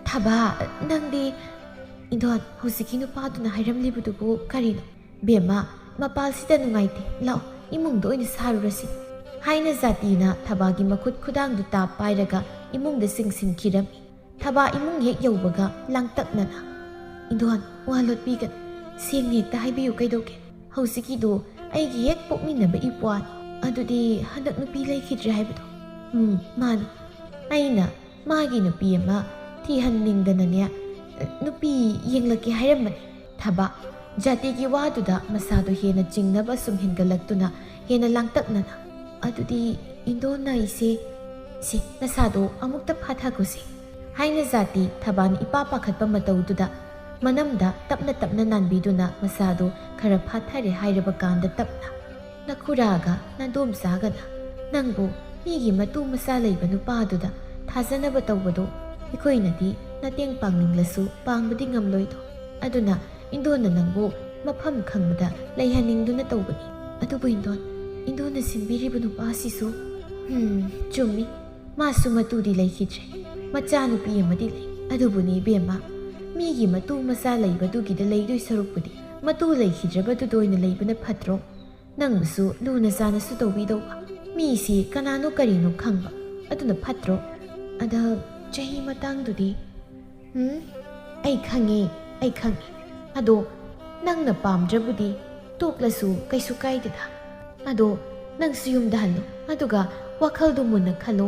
"ꯊꯕꯥ, ꯅꯪꯗꯤ?" "ꯏꯟꯗꯣꯟ, ꯍꯧꯖꯤꯛꯀꯤ ꯅꯨꯄꯥꯗꯨꯅ ꯍꯥꯏꯔꯝꯂꯤꯕꯗꯨꯕꯨ ꯀꯔꯤꯅꯣ?" "ꯕꯦꯝꯃ, ꯃꯄꯥꯜꯁꯤꯗ ꯅꯨꯡꯉꯥꯏꯇꯦ, ꯂꯥꯛꯑꯣ, ꯏꯃꯨꯡꯗ ꯑꯣꯏꯅ ꯁꯥꯔꯨꯔꯁꯤ," ꯍꯥꯏꯅ ꯖꯥꯇꯤꯅ ꯊꯕꯥꯒꯤ ꯃꯈꯨꯠ ꯈꯨꯗꯥꯡꯗꯨ ꯇꯥꯞ ꯄꯥꯏꯔꯒ ꯏꯃꯨꯡꯗ ꯆꯤꯡꯁꯤꯟꯈꯤꯔꯝꯃꯤ꯫ ꯊꯕꯥ ꯏꯃꯨꯡ ꯍꯦꯛ ꯌꯧꯕꯒ ꯂꯥꯡꯇꯛꯅꯅ, "ꯏꯟꯗꯣꯟ, ꯋꯥ ꯂꯣꯠꯄꯤꯒꯅꯨ, ꯁꯦꯡꯅ ꯍꯦꯛꯇ ꯍꯥꯏꯕꯤꯌꯨ ꯀꯩꯗꯧꯒꯦ? ꯍꯧꯖꯤꯛꯀꯤꯗꯣ ꯑꯩꯒꯤ ꯍꯦꯛ ꯄꯣꯛꯃꯤꯟꯅꯕ ꯏꯄ꯭ꯋꯥꯅꯤ, ꯑꯗꯨꯗꯤ ꯍꯟꯗꯛ ꯅꯨꯄꯤ ꯂꯩꯈꯤꯗ꯭ꯔꯦ ꯍꯥꯏꯕꯗꯣ?" "ꯎꯝ, ꯃꯥꯅꯤ꯫ ꯑꯩꯅ ꯃꯥꯒꯤ ꯅꯨꯄꯤ ꯑꯃ ꯊꯤꯍꯟꯅꯤꯡꯗꯅꯅꯦ, ꯅꯨꯄꯤ ꯌꯦꯡꯂꯛꯀꯦ ꯍꯥꯏꯔꯝꯕꯅꯤ꯫" ꯊꯕꯥ, ꯖꯥꯇꯤꯒꯤ ꯋꯥꯗꯨꯗ ꯃꯁꯥꯗꯣ ꯍꯦꯟꯅ ꯆꯤꯡꯅꯕ ꯁꯨꯝ ꯍꯦꯟꯒꯠꯂꯛꯇꯨꯅ ꯍꯦꯟꯅ ꯂꯥꯡꯇꯛꯅꯅ, "ꯑꯗꯨꯗꯤ ꯏꯟꯗꯣꯟꯅ ꯏꯆꯦ, ꯁꯤ ꯅꯁꯥꯗꯣ ꯑꯃꯨꯛꯇ ꯐꯥꯊꯈꯣꯁꯤ," ꯍꯥꯏꯅ ꯖꯥꯇꯤ ꯊꯕꯥꯅ ꯏꯄꯥ ꯄꯥꯈꯠꯄ ꯃꯇꯧꯗꯨꯗ ꯃꯅꯝꯗ ꯇꯞꯅ ꯇꯞꯅ ꯅꯥꯟꯕꯤꯗꯨꯅ ꯃꯁꯥꯗꯣ ꯈꯔ ꯐꯥꯊꯔꯦ ꯍꯥꯏꯔꯕ ꯀꯥꯟꯗ ꯇꯞꯅ, "ꯅꯈꯨꯔꯥꯒ ꯅꯗꯣꯝꯆꯥꯒꯅ ꯅꯪꯕꯨ ꯃꯤꯒꯤ ꯃꯇꯨ ꯃꯆꯥ ꯂꯩꯕ ꯅꯨꯄꯥꯗꯨꯗ ꯊꯥꯖꯅꯕ ꯇꯧꯕꯗꯣ ꯑꯩꯈꯣꯏꯅꯗꯤ ꯃꯇꯦꯡ ꯄꯥꯡꯅꯤꯡꯂꯁꯨ ꯄꯥꯡꯕꯗꯤ ꯉꯝꯂꯣꯏꯗꯣ꯫ ꯑꯗꯨꯅ ꯏꯟꯗꯣꯟꯅ ꯅꯪꯕꯨ ꯃꯐꯝ ꯈꯪꯕꯗ ꯂꯩꯍꯟꯅꯤꯡꯗꯨꯅ ꯇꯧꯕꯅꯤ꯫ ꯑꯗꯨꯕꯨ ꯏꯟꯗꯣꯟ, ꯏꯟꯗꯣꯟꯅ ꯁꯤꯟꯕꯤꯔꯤꯕ ꯅꯨꯄꯥꯁꯤꯁꯨ, ꯍꯨꯝ, ꯆꯨꯝꯃꯤ꯫ ꯃꯥꯁꯨ ꯃꯇꯨꯗꯤ ꯂꯩꯈꯤꯗ꯭ꯔꯦ꯫ ꯃꯆꯥꯅꯨꯄꯤ ꯑꯃꯗꯤ ꯂꯩ꯫ ꯑꯗꯨꯕꯨꯅꯤ ꯏꯕꯦꯝꯃ, ꯃꯤꯒꯤ ꯃꯇꯨ ꯃꯆꯥ ꯂꯩꯕꯗꯨꯒꯤꯗ ꯂꯩꯗꯣꯏ ꯁꯔꯨꯛꯄꯨꯗꯤ ꯃꯇꯨ ꯂꯩꯈꯤꯗ꯭ꯔꯕꯗꯨꯗ ꯑꯣꯏꯅ ꯂꯩꯕꯅ ꯐꯠꯇ꯭ꯔꯣ?" ꯅꯪꯅꯁꯨ ꯂꯨꯅ ꯆꯥꯅꯁꯨ ꯇꯧꯕꯤꯗꯧꯕ꯫ ꯃꯤꯁꯤ ꯀꯅꯥꯅꯣ ꯀꯔꯤꯅꯣ ꯈꯪꯕ꯫ ꯑꯗꯨꯅ ꯐꯠꯇ꯭ꯔꯣ? ꯑꯗ ꯆꯍꯤ ꯃꯇꯥꯡꯗꯨꯗꯤ? ꯎꯝ? ꯑꯩ ꯈꯪꯉꯦ, ꯑꯩ ꯈꯪꯉꯦ꯫ ꯑꯗꯣ ꯅꯪꯅ ꯄꯥꯝꯗ꯭ꯔꯕꯨꯗꯤ ꯇꯣꯛꯂꯁꯨ ꯀꯩꯁꯨ ꯀꯥꯏꯗꯦꯗ꯫ ꯑꯗꯣ ꯅꯪꯁꯨ ꯌꯨꯝꯗ ꯍꯜꯂꯣ, ꯑꯗꯨꯒ ꯋꯥꯈꯜꯗꯨ ꯃꯨꯟꯅ ꯈꯜꯂꯣ,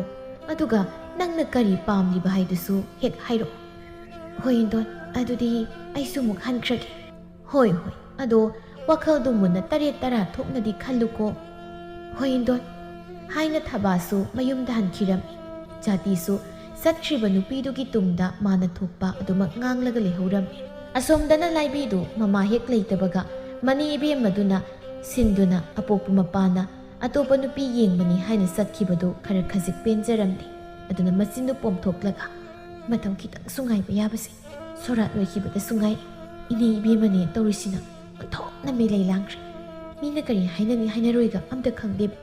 ꯑꯗꯨꯒ ꯅꯪꯅ ꯀꯔꯤ ꯄꯥꯝꯂꯤꯕ ꯍꯥꯏꯗꯨꯁꯨ ꯍꯦꯛ ꯍꯥꯏꯔꯛꯑꯣ꯫ ꯍꯣꯏ, ꯏꯟꯗꯣꯟ, ꯑꯗꯨꯗꯤ ꯑꯩꯁꯨ ꯑꯃꯨꯛ ꯍꯟꯈ꯭ꯔꯒꯦ꯫ ꯍꯣꯏ, ꯍꯣꯏ, ꯑꯗꯣ ꯋꯥꯈꯜꯗꯨ ꯃꯨꯟꯅ ꯇꯔꯦꯠ ꯇꯔꯥ ꯊꯣꯛꯅꯗꯤ ꯈꯜꯂꯨꯀꯣ꯫ ꯍꯣꯏ, ꯏꯟꯗꯣꯟ, ꯍꯥꯏꯅ ꯊꯕꯥꯁꯨ ꯃꯌꯨꯝꯗ ꯍꯟꯈꯤꯔꯝꯃꯤ꯫ ꯖꯥꯇꯤꯁꯨ ꯆꯠꯈ꯭ꯔꯤꯕ ꯅꯨꯄꯤꯗꯨꯒꯤ ꯇꯨꯡꯗ ꯃꯥꯅ ꯊꯣꯛꯄ ꯑꯗꯨꯃꯛ ꯉꯥꯡꯂꯒ ꯂꯩꯍꯧꯔꯝꯃꯤ꯫ ꯑꯁꯣꯝꯗꯅ ꯂꯥꯏꯕꯤꯗꯨ ꯃꯃꯥ ꯍꯦꯛ ꯂꯩꯇꯕꯒ ꯃꯅꯤ ꯏꯕꯦꯝꯃꯗꯨꯅ ꯁꯤꯟꯗꯨꯅ ꯑꯄꯣꯛꯄ ꯃꯄꯥꯅ ꯑꯇꯣꯞꯄ ꯅꯨꯄꯤ ꯌꯦꯡꯕꯅꯤ ꯍꯥꯏꯅ ꯆꯠꯈꯤꯕꯗꯨ ꯈꯔ ꯈꯖꯤꯛ ꯄꯦꯟꯖꯔꯝꯗꯦ꯫ ꯑꯗꯨꯅ ꯃꯆꯤꯟꯗꯨ ꯄꯣꯝꯊꯣꯛꯂꯒ, "ꯃꯇꯝ ꯈꯤꯇꯪꯁꯨ ꯉꯥꯏꯕ ꯌꯥꯕꯁꯦ ꯁꯣꯔꯥꯠ ꯂꯣꯏꯈꯤꯕꯗ ꯁꯨꯡꯉꯥꯏ꯫ ꯏꯅꯦ ꯏꯕꯦꯝꯃꯅꯦ ꯇꯧꯔꯤꯁꯤꯅ ꯑꯣꯟꯊꯣꯛꯅ ꯃꯤꯂꯩ ꯂꯥꯡꯈ꯭ꯔꯦ꯫ ꯃꯤꯅ ꯀꯔꯤ ꯍꯥꯏꯅꯅꯤ ꯍꯥꯏꯅꯔꯣꯏꯒ ꯑꯝꯇ ꯈꯪꯗꯦꯕ꯫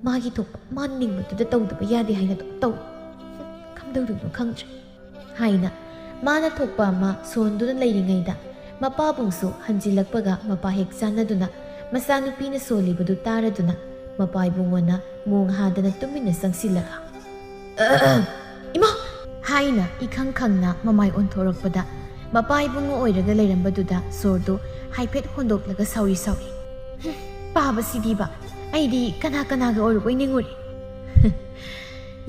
ꯃꯥꯒꯤ ꯊꯣꯛꯄ ꯃꯥꯅ ꯅꯤꯡꯕꯗꯨꯗ ꯇꯧꯗꯕ ꯌꯥꯗꯦ ꯍꯥꯏꯅ ꯑꯗꯨꯝ ꯇꯧ꯫ ꯍꯨꯝ, ꯀꯝꯗꯧꯗꯣꯏꯅꯣ ꯈꯪꯗ꯭ꯔꯦ" ꯍꯥꯏꯅ ꯃꯥꯅ ꯊꯣꯛꯄ ꯑꯃ ꯁꯣꯟꯗꯨꯅ ꯂꯩꯔꯤꯉꯩꯗ ꯃꯄꯥꯕꯨꯡꯁꯨ ꯍꯟꯖꯤꯜꯂꯛꯄꯒ ꯃꯄꯥ ꯍꯦꯛ ꯆꯥꯟꯅꯗꯨꯅ ꯃꯆꯥꯅꯨꯄꯤꯅ ꯁꯣꯜꯂꯤꯕꯗꯨ ꯇꯥꯔꯗꯨꯅ ꯃꯄꯥ ꯏꯕꯨꯡꯉꯣꯅ ꯃꯣꯡ ꯍꯥꯗꯅ ꯇꯨꯃꯤꯟꯅ ꯆꯪꯁꯤꯜꯂꯒ, "ꯏꯃꯥ!" ꯍꯥꯏꯅ ꯏꯈꯪ ꯈꯪꯅ ꯃꯃꯥꯏ ꯑꯣꯟꯊꯣꯔꯛꯄꯗ ꯃꯄꯥ ꯏꯕꯨꯡꯉꯣ ꯑꯣꯏꯔꯒ ꯂꯩꯔꯝꯕꯗꯨꯗ ꯁꯣꯔꯗꯨ ꯍꯥꯏꯐꯦꯠ ꯍꯣꯟꯗꯣꯛꯂꯒ ꯁꯥꯎꯔꯤ ꯁꯥꯎꯔꯤ, "ꯍꯨꯝ, ꯄꯥꯕꯁꯤꯗꯤꯕ! ꯑꯩꯗꯤ ꯀꯅꯥ ꯀꯅꯥꯒ ꯑꯣꯏꯔꯨꯕꯣꯏ ꯅꯤꯡꯉꯨꯔꯦ꯫"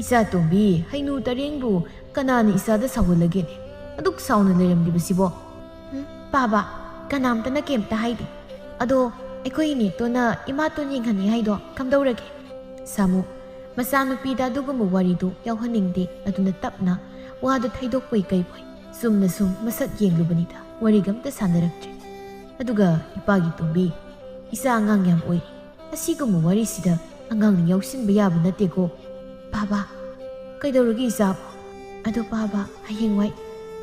"ꯏꯆꯥ ꯇꯣꯝꯕꯤ, ꯍꯩꯅꯨ ꯇꯔꯦꯡꯕꯨ ꯀꯅꯥꯅ ꯏꯆꯥꯗ ꯁꯥꯎꯍꯜꯂꯒꯦꯅꯦ? ꯑꯗꯨꯛ ꯁꯥꯎꯅ ꯂꯩꯔꯝꯂꯤꯕꯁꯤꯕꯣ?" "ꯎꯝ, ꯄꯥꯕ, ꯀꯅꯥꯝꯇꯅ ꯀꯩꯝꯇ ꯍꯥꯏꯗꯦ꯫ ꯑꯗꯣ ꯑꯩꯈꯣꯏ ꯏꯅꯦꯇꯣꯟꯅ ꯏꯃꯥꯇꯣꯟ ꯌꯦꯡꯍꯟꯅꯤ ꯍꯥꯏꯗꯣ ꯀꯝꯗꯧꯔꯒꯦ?" ꯁꯥꯃꯨ, ꯃꯆꯥꯅꯨꯄꯤꯗ ꯑꯗꯨꯒꯨꯝꯕ ꯋꯥꯔꯤꯗꯨ ꯌꯥꯎꯍꯟꯅꯤꯡꯗꯦ꯫ ꯑꯗꯨꯅ ꯇꯞꯅ ꯋꯥꯗꯨ ꯊꯩꯗꯣꯛꯄꯣꯏ ꯀꯩꯕꯣꯏ ꯆꯨꯝꯅ ꯁꯨꯝ ꯃꯁꯛ ꯌꯦꯡꯂꯨꯕꯅꯤꯗ ꯋꯥꯔꯤꯒ ꯑꯝꯇ ꯁꯥꯟꯅꯔꯛꯇ꯭ꯔꯦ꯫ ꯑꯗꯨꯒ ꯏꯄꯥꯒꯤ ꯇꯣꯝꯕꯤ, ꯏꯆꯥ ꯑꯉꯥꯡ ꯌꯥꯝ ꯑꯣꯏꯔꯤ꯫ ꯑꯁꯤꯒꯨꯝꯕ ꯋꯥꯔꯤꯁꯤꯗ ꯑꯉꯥꯡꯅ ꯌꯥꯎꯁꯤꯟꯕ ꯌꯥꯕ ꯅꯠꯇꯦꯀꯣ꯫ "ꯄꯥꯕ, ꯀꯩꯗꯧꯔꯒꯦ ꯏꯆꯥꯕꯣ?" "ꯑꯗꯣ ꯄꯥꯕ, ꯍꯌꯦꯡꯋꯥꯏ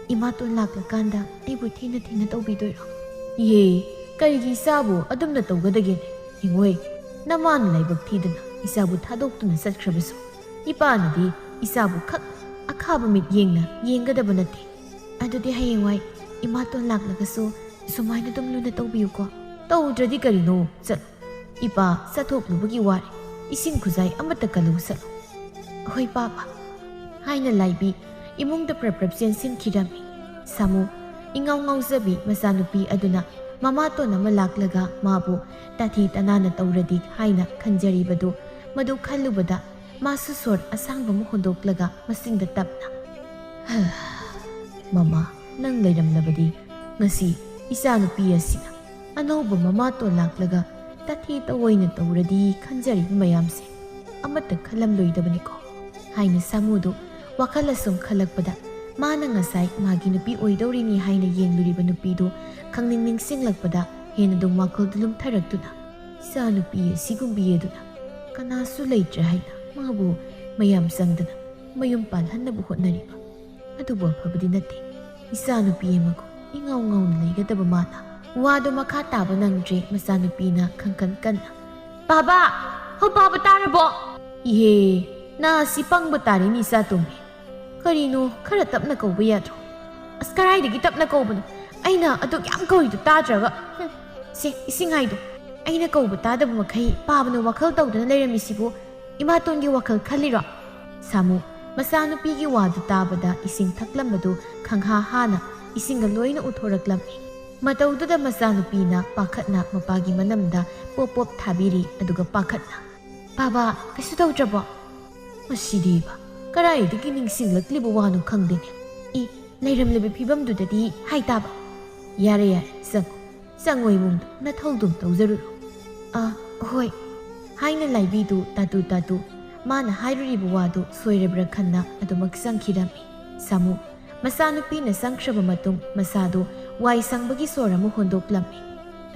ꯏꯃꯥꯇꯣꯟ ꯂꯥꯛꯂꯀꯥꯟꯗ ꯑꯩꯕꯨ ꯊꯤꯅ ꯊꯤꯅ ꯇꯧꯕꯤꯗꯣꯏꯔꯣ?" "ꯏꯍꯦ, ꯀꯔꯤꯒꯤ ꯏꯆꯥꯕꯨ ꯑꯗꯨꯝꯅ ꯇꯧꯒꯗꯒꯦꯅꯦ? ꯌꯦꯡꯉꯣꯏ, ꯅꯃꯥꯅ ꯂꯥꯏꯕꯛ ꯊꯤꯗꯅ ꯏꯆꯥꯕꯨ ꯊꯥꯗꯣꯛꯇꯨꯅ ꯆꯠꯈ꯭ꯔꯕꯁꯨ ꯏꯄꯥꯅꯗꯤ ꯏꯆꯥꯕꯨ ꯈꯛ ꯑꯈꯥꯕ ꯃꯤꯠ ꯌꯦꯡꯅ ꯌꯦꯡꯒꯗꯕ ꯅꯠꯇꯦ꯫ ꯑꯗꯨꯗꯤ ꯍꯌꯦꯡꯋꯥꯏ ꯏꯃꯥꯇꯣꯟ ꯂꯥꯛꯂꯒꯁꯨ ꯁꯨꯃꯥꯏꯅ ꯑꯗꯨꯝ ꯂꯨꯅ ꯇꯧꯕꯤꯌꯨꯀꯣ꯫" "ꯇꯧꯗ꯭ꯔꯗꯤ ꯀꯔꯤꯅꯣ? ꯆꯠꯂꯣ, "ꯏꯄꯥ ꯆꯠꯊꯣꯛꯂꯨꯕꯒꯤ ꯋꯥꯔꯦ, ꯏꯁꯤꯡ ꯈꯨꯖꯥꯏ ꯑꯃꯠꯇ ꯀꯜꯂꯨ ꯆꯠꯂꯨ꯫" "ꯍꯣꯏ ꯄꯥꯕ" ꯍꯥꯏꯅ ꯂꯥꯏꯕꯤ ꯏꯃꯨꯡꯗ ꯄ꯭ꯔꯞ ꯄ꯭ꯔꯞ ꯆꯦꯟꯁꯤꯟꯈꯤꯔꯝꯃꯤ꯫ ꯁꯥꯃꯨ ꯏꯉꯥꯎ ꯉꯥꯎꯖꯕꯤ ꯃꯆꯥꯅꯨꯄꯤ ꯑꯗꯨꯅ ꯃꯃꯥꯇꯣꯟ ꯑꯃ ꯂꯥꯛꯂꯒ ꯃꯥꯕꯨ ꯇꯥꯊꯤ ꯇꯅꯥꯅ ꯇꯧꯔꯗꯤ ꯍꯥꯏꯅ ꯈꯟꯖꯔꯤꯕꯗꯨ, ꯃꯗꯨ ꯈꯜꯂꯨꯕꯗ ꯃꯥꯁꯨ ꯁꯣꯔ ꯑꯁꯥꯡꯕ ꯑꯃ ꯍꯣꯟꯗꯣꯛꯂꯒ ꯃꯆꯤꯟꯗ ꯇꯞꯅ, "ꯃꯃꯥ, ꯅꯪ ꯂꯩꯔꯝꯂꯕꯗꯤ ꯉꯁꯤ ꯏꯆꯥꯅꯨꯄꯤ ꯑꯁꯤꯅ ꯑꯅꯧꯕ ꯃꯃꯥꯇꯣꯟ ꯂꯥꯛꯂꯒ ꯇꯥꯊꯤ ꯇꯑꯣꯏꯅ ꯇꯧꯔꯗꯤ ꯈꯟꯖꯔꯤꯕ ꯃꯌꯥꯝꯁꯦ ꯑꯃꯠꯇ ꯈꯜꯂꯝꯂꯣꯏꯗꯕꯅꯤꯀꯣ" ꯍꯥꯏꯅ ꯁꯥꯃꯨꯗꯨ ꯋꯥꯈꯜ ꯑꯁꯨꯝ ꯈꯜꯂꯛꯄꯗ, ꯃꯥꯅ ꯉꯁꯥꯏ ꯃꯥꯒꯤ ꯅꯨꯄꯤ ꯑꯣꯏꯗꯧꯔꯤꯅꯤ ꯍꯥꯏꯅ ꯌꯦꯡꯂꯨꯔꯤꯕ ꯅꯨꯄꯤꯗꯨ ꯈꯪꯅꯤꯡ ꯅꯤꯡꯁꯤꯡꯂꯛꯄꯗ ꯍꯦꯟꯅ ꯑꯗꯨꯝ ꯋꯥꯈꯜꯗꯨ ꯂꯨꯝꯊꯔꯛꯇꯨꯅ, ꯏꯆꯥꯅꯨꯄꯤ ꯑꯁꯤꯒꯨꯝꯕꯤ ꯑꯗꯨꯅ ꯀꯅꯥꯁꯨ ꯂꯩꯇ꯭ꯔꯦ ꯍꯥꯏꯅ ꯃꯥꯕꯨ ꯃꯌꯥꯝ ꯆꯪꯗꯅ ꯃꯌꯨꯝ ꯄꯥꯜꯍꯟꯅꯕ ꯍꯣꯠꯅꯔꯤꯕ ꯑꯗꯨꯕꯨ ꯑꯐꯕꯗꯤ ꯅꯠꯇꯦ꯫ ꯏꯆꯥꯅꯨꯄꯤ ꯑꯃꯒꯨꯝ ꯏꯉꯥꯎ ꯉꯥꯎꯅ ꯂꯩꯒꯗꯕ ꯃꯥꯅ꯫ ꯋꯥꯗꯨ ꯃꯈꯥ ꯇꯥꯕ ꯅꯪꯗ꯭ꯔꯦ ꯃꯆꯥꯅꯨꯄꯤꯅ ꯈꯪꯀꯟ ꯀꯟꯅ, "ꯄꯥꯕ! ꯍꯣ ꯄꯥꯕ, ꯇꯥꯔꯕꯣ?" "ꯏꯍꯦ, ꯅꯥ ꯑꯁꯤ ꯄꯪꯕ ꯇꯥꯔꯦꯅꯦ ꯏꯆꯥ ꯇꯣꯝꯕꯤ꯫ ꯀꯔꯤꯅꯣ, ꯈꯔ ꯇꯞꯅ ꯀꯧꯕ ꯌꯥꯗ꯭ꯔꯣ?" "ꯑꯁ, ꯀꯗꯥꯏꯗꯒꯤ ꯇꯞꯅ ꯀꯧꯕꯅꯣ? ꯑꯩꯅ ꯑꯗꯨꯛ ꯌꯥꯝ ꯀꯧꯔꯤꯗꯨ ꯇꯥꯗ꯭ꯔꯒ꯫ ꯍꯨꯝ, ꯁꯦ, ꯏꯁꯤꯡ ꯍꯥꯏꯗꯣ꯫ ꯑꯩꯅ ꯀꯧꯕ ꯇꯥꯗꯕ ꯃꯈꯩ ꯄꯥꯕꯅ ꯋꯥꯈꯜ ꯇꯧꯗꯨꯅ ꯂꯩꯔꯝꯃꯤꯁꯤꯕꯨ ꯏꯃꯥꯇꯣꯟꯒꯤ ꯋꯥꯈꯜ ꯈꯜꯂꯤꯔꯣ?" ꯁꯥꯃꯨ ꯃꯆꯥꯅꯨꯄꯤꯒꯤ ꯋꯥꯗꯨ ꯇꯥꯕꯗ ꯏꯁꯤꯡ ꯊꯛꯂꯝꯕꯗꯨ ꯈꯪꯍꯥ ꯍꯥꯅ ꯏꯁꯤꯡꯒ ꯂꯣꯏꯅ ꯎꯠꯊꯣꯔꯛꯂꯝꯃꯤ꯫ ꯃꯇꯧꯗꯨꯗ ꯃꯆꯥꯅꯨꯄꯤꯅ ꯄꯥꯈꯠꯅ ꯃꯄꯥꯒꯤ ꯃꯅꯝꯗ ꯄꯣꯞ ꯄꯣꯞ ꯊꯥꯕꯤꯔꯤ, ꯑꯗꯨꯒ ꯄꯥꯈꯠꯅ, "ꯄꯥꯕ, ꯀꯩꯁꯨ ꯇꯧꯗ꯭ꯔꯕꯣ?" ꯃꯁꯤꯗꯤꯕ ꯀꯗꯥꯏꯗꯒꯤ ꯅꯤꯡꯁꯤꯡꯂꯛꯂꯤꯕ ꯋꯥꯅꯣ ꯈꯪꯗꯦꯅꯦ꯫ ꯏ, ꯂꯩꯔꯝꯂꯤꯕ ꯐꯤꯕꯝꯗꯨꯗꯗꯤ ꯍꯥꯏ ꯇꯥꯕ꯫ "ꯌꯥꯔꯦ, ꯌꯥꯔꯦ, ꯆꯪꯉꯣ, ꯆꯪꯉꯣ ꯏꯃꯨꯡꯗ, ꯅꯊꯧꯗꯨꯝ ꯇꯧꯖꯔꯨꯔꯣ꯫" "ꯑ, ꯍꯣꯏ" ꯍꯥꯏꯅ ꯂꯥꯏꯕꯤꯗꯨ ꯇꯥꯇꯨ ꯇꯥꯇꯨ ꯃꯥꯅ ꯍꯥꯏꯔꯨꯔꯤꯕ ꯋꯥꯗꯨ ꯁꯣꯏꯔꯕ꯭ꯔꯥ ꯈꯟꯅ ꯑꯗꯨꯃꯛ ꯆꯪꯈꯤꯔꯝꯃꯤ꯫ ꯁꯥꯃꯨ ꯃꯆꯥꯅꯨꯄꯤꯅ ꯆꯪꯈ꯭ꯔꯕ ꯃꯇꯨꯡ ꯃꯁꯥꯗꯨ ꯋꯥꯏ ꯁꯪꯕꯒꯤ ꯁꯣꯔ ꯑꯃ ꯍꯣꯟꯗꯣꯛꯂꯝꯃꯤ꯫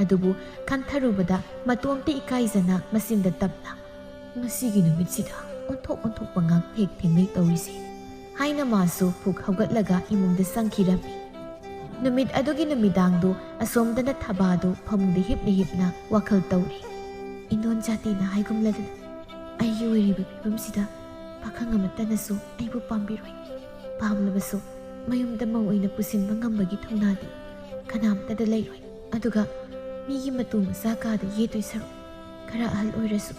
ꯑꯗꯨꯕꯨ ꯈꯟꯊꯔꯨꯕꯗ ꯃꯇꯣꯝꯇ ꯏꯀꯥꯏꯖꯅ ꯃꯆꯤꯟꯗ ꯇꯞꯅ, "ꯉꯁꯤꯒꯤ ꯅꯨꯃꯤꯠꯁꯤꯗ ꯑꯣꯟꯊꯣꯛ ꯑꯣꯟꯊꯣꯛꯄ ꯉꯥꯛ ꯍꯦꯛ ꯊꯦꯡꯅꯩ ꯇꯧꯔꯤꯁꯦ" ꯍꯥꯏꯅ ꯃꯥꯁꯨ ꯐꯨꯛ ꯍꯧꯒꯠꯂꯒ ꯏꯃꯨꯡꯗ ꯆꯪꯈꯤꯔꯝꯃꯤ꯫ ꯅꯨꯃꯤꯠ ꯑꯗꯨꯒꯤ ꯅꯨꯃꯤꯗꯥꯡꯗꯨ ꯑꯁꯣꯝꯗꯅ ꯊꯕꯥꯗꯨ ꯐꯃꯨꯡꯗ ꯍꯤꯞꯅ ꯍꯤꯞꯅ ꯋꯥꯈꯜ ꯇꯧꯔꯤ꯫ "ꯏꯟꯗꯣꯟ ꯖꯥꯇꯤꯅ ꯍꯥꯏꯒꯨꯝꯂꯗꯅ ꯑꯩꯒꯤ ꯑꯣꯏꯔꯤꯕ ꯐꯤꯕꯝꯁꯤꯗ ꯄꯥꯈꯪ ꯑꯃꯠꯇꯅꯁꯨ ꯑꯩꯕꯨ ꯄꯥꯝꯕꯤꯔꯣꯏ꯫ ꯄꯥꯝꯂꯕꯁꯨ ꯃꯌꯨꯝꯗ ꯃꯧ ꯑꯣꯏꯅ ꯄꯨꯁꯤꯟꯕ ꯉꯝꯕꯒꯤ ꯊꯧꯅꯥꯗꯤ ꯀꯅꯥꯝꯇꯗ ꯂꯩꯔꯣꯏ꯫ ꯑꯗꯨꯒ ꯃꯤꯒꯤ ꯃꯇꯨ ꯃꯆꯥ ꯀꯥꯗ ꯌꯦꯠꯇꯣꯏ ꯁꯔꯨꯛ ꯈꯔ ꯑꯍꯜ ꯑꯣꯏꯔꯁꯨ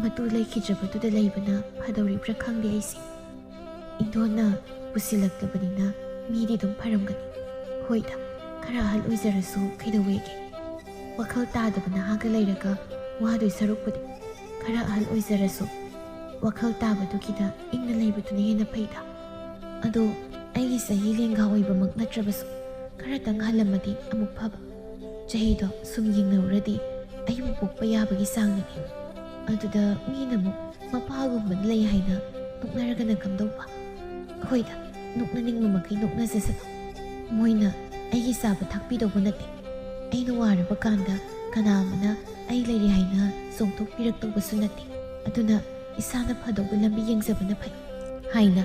ꯃꯇꯨ ꯂꯩꯈꯤꯗ꯭ꯔꯕꯗꯨꯗ ꯂꯩꯕꯅ ꯐꯗꯧꯔꯤꯕ꯭ꯔꯥ ꯈꯪꯗꯦ ꯑꯩꯁꯦ꯫ ꯏꯟꯗꯣꯟꯅ ꯄꯨꯁꯤꯜꯂꯛꯂꯕꯅꯤꯅ ꯃꯤꯗꯤ ꯑꯗꯨꯝ ꯐꯔꯝꯒꯅꯤ꯫ ꯍꯣꯏꯗ, ꯈꯔ ꯑꯍꯜ ꯑꯣꯏꯖꯔꯁꯨ ꯀꯩꯗꯧꯋꯦꯒꯦ? ꯋꯥꯈꯜ ꯇꯥꯗꯕ ꯅꯍꯥꯒ ꯂꯩꯔꯒ ꯋꯥꯗꯣꯏ ꯁꯔꯨꯛꯄꯨꯗꯤ ꯈꯔ ꯑꯍꯜ ꯑꯣꯏꯖꯔꯁꯨ ꯋꯥꯈꯜ ꯇꯥꯕꯗꯨꯒꯤꯗ ꯏꯪꯅ ꯂꯩꯕꯗꯨꯅ ꯍꯦꯟꯅ ꯐꯩꯗ꯫ ꯑꯗꯣ ꯑꯩꯒꯤ ꯆꯍꯤ ꯂꯦꯡꯒꯥ ꯑꯣꯏꯕꯃꯛ ꯅꯠꯇ꯭ꯔꯕꯁꯨ ꯈꯔꯇꯪ ꯍꯜꯂꯝꯃꯗꯤ ꯑꯃꯨꯛ ꯐꯕ꯫ ꯆꯍꯤꯗꯣ ꯁꯨꯝ ꯌꯦꯡꯅꯧꯔꯗꯤ ꯑꯩꯕꯨ ꯄꯣꯛꯄ ꯌꯥꯕꯒꯤ ꯆꯥꯡꯅꯅꯤ꯫ ꯑꯗꯨꯗ ꯃꯤꯅ ꯑꯃꯨꯛ ꯃꯄꯥꯒꯨꯝꯕꯅ ꯂꯩ ꯍꯥꯏꯅ ꯅꯣꯛꯅꯔꯒꯅ ꯀꯝꯗꯧꯕ? ꯍꯣꯏꯗ, ꯅꯣꯛꯅꯅꯤꯡꯕ ꯃꯈꯩ ꯅꯣꯛꯅꯖꯁꯅꯨ꯫ ꯃꯣꯏꯅ ꯑꯩꯒꯤ ꯆꯥꯕ ꯊꯥꯛꯄꯤꯗꯧꯕ ꯅꯠꯇꯦ꯫ ꯑꯩꯅ ꯋꯥꯔꯕ ꯀꯥꯟꯗ ꯀꯅꯥ ꯑꯃꯅ ꯑꯩ ꯂꯩꯔꯤ ꯍꯥꯏꯅ ꯆꯣꯡꯊꯣꯛꯄꯤꯔꯛꯇꯧꯕꯁꯨ ꯅꯠꯇꯦ꯫ ꯑꯗꯨꯅ ꯏꯁꯥꯅ ꯐꯗꯧꯕ ꯂꯝꯕꯤ ꯌꯦꯡꯖꯕꯅ ꯐꯩ ꯍꯥꯏꯅ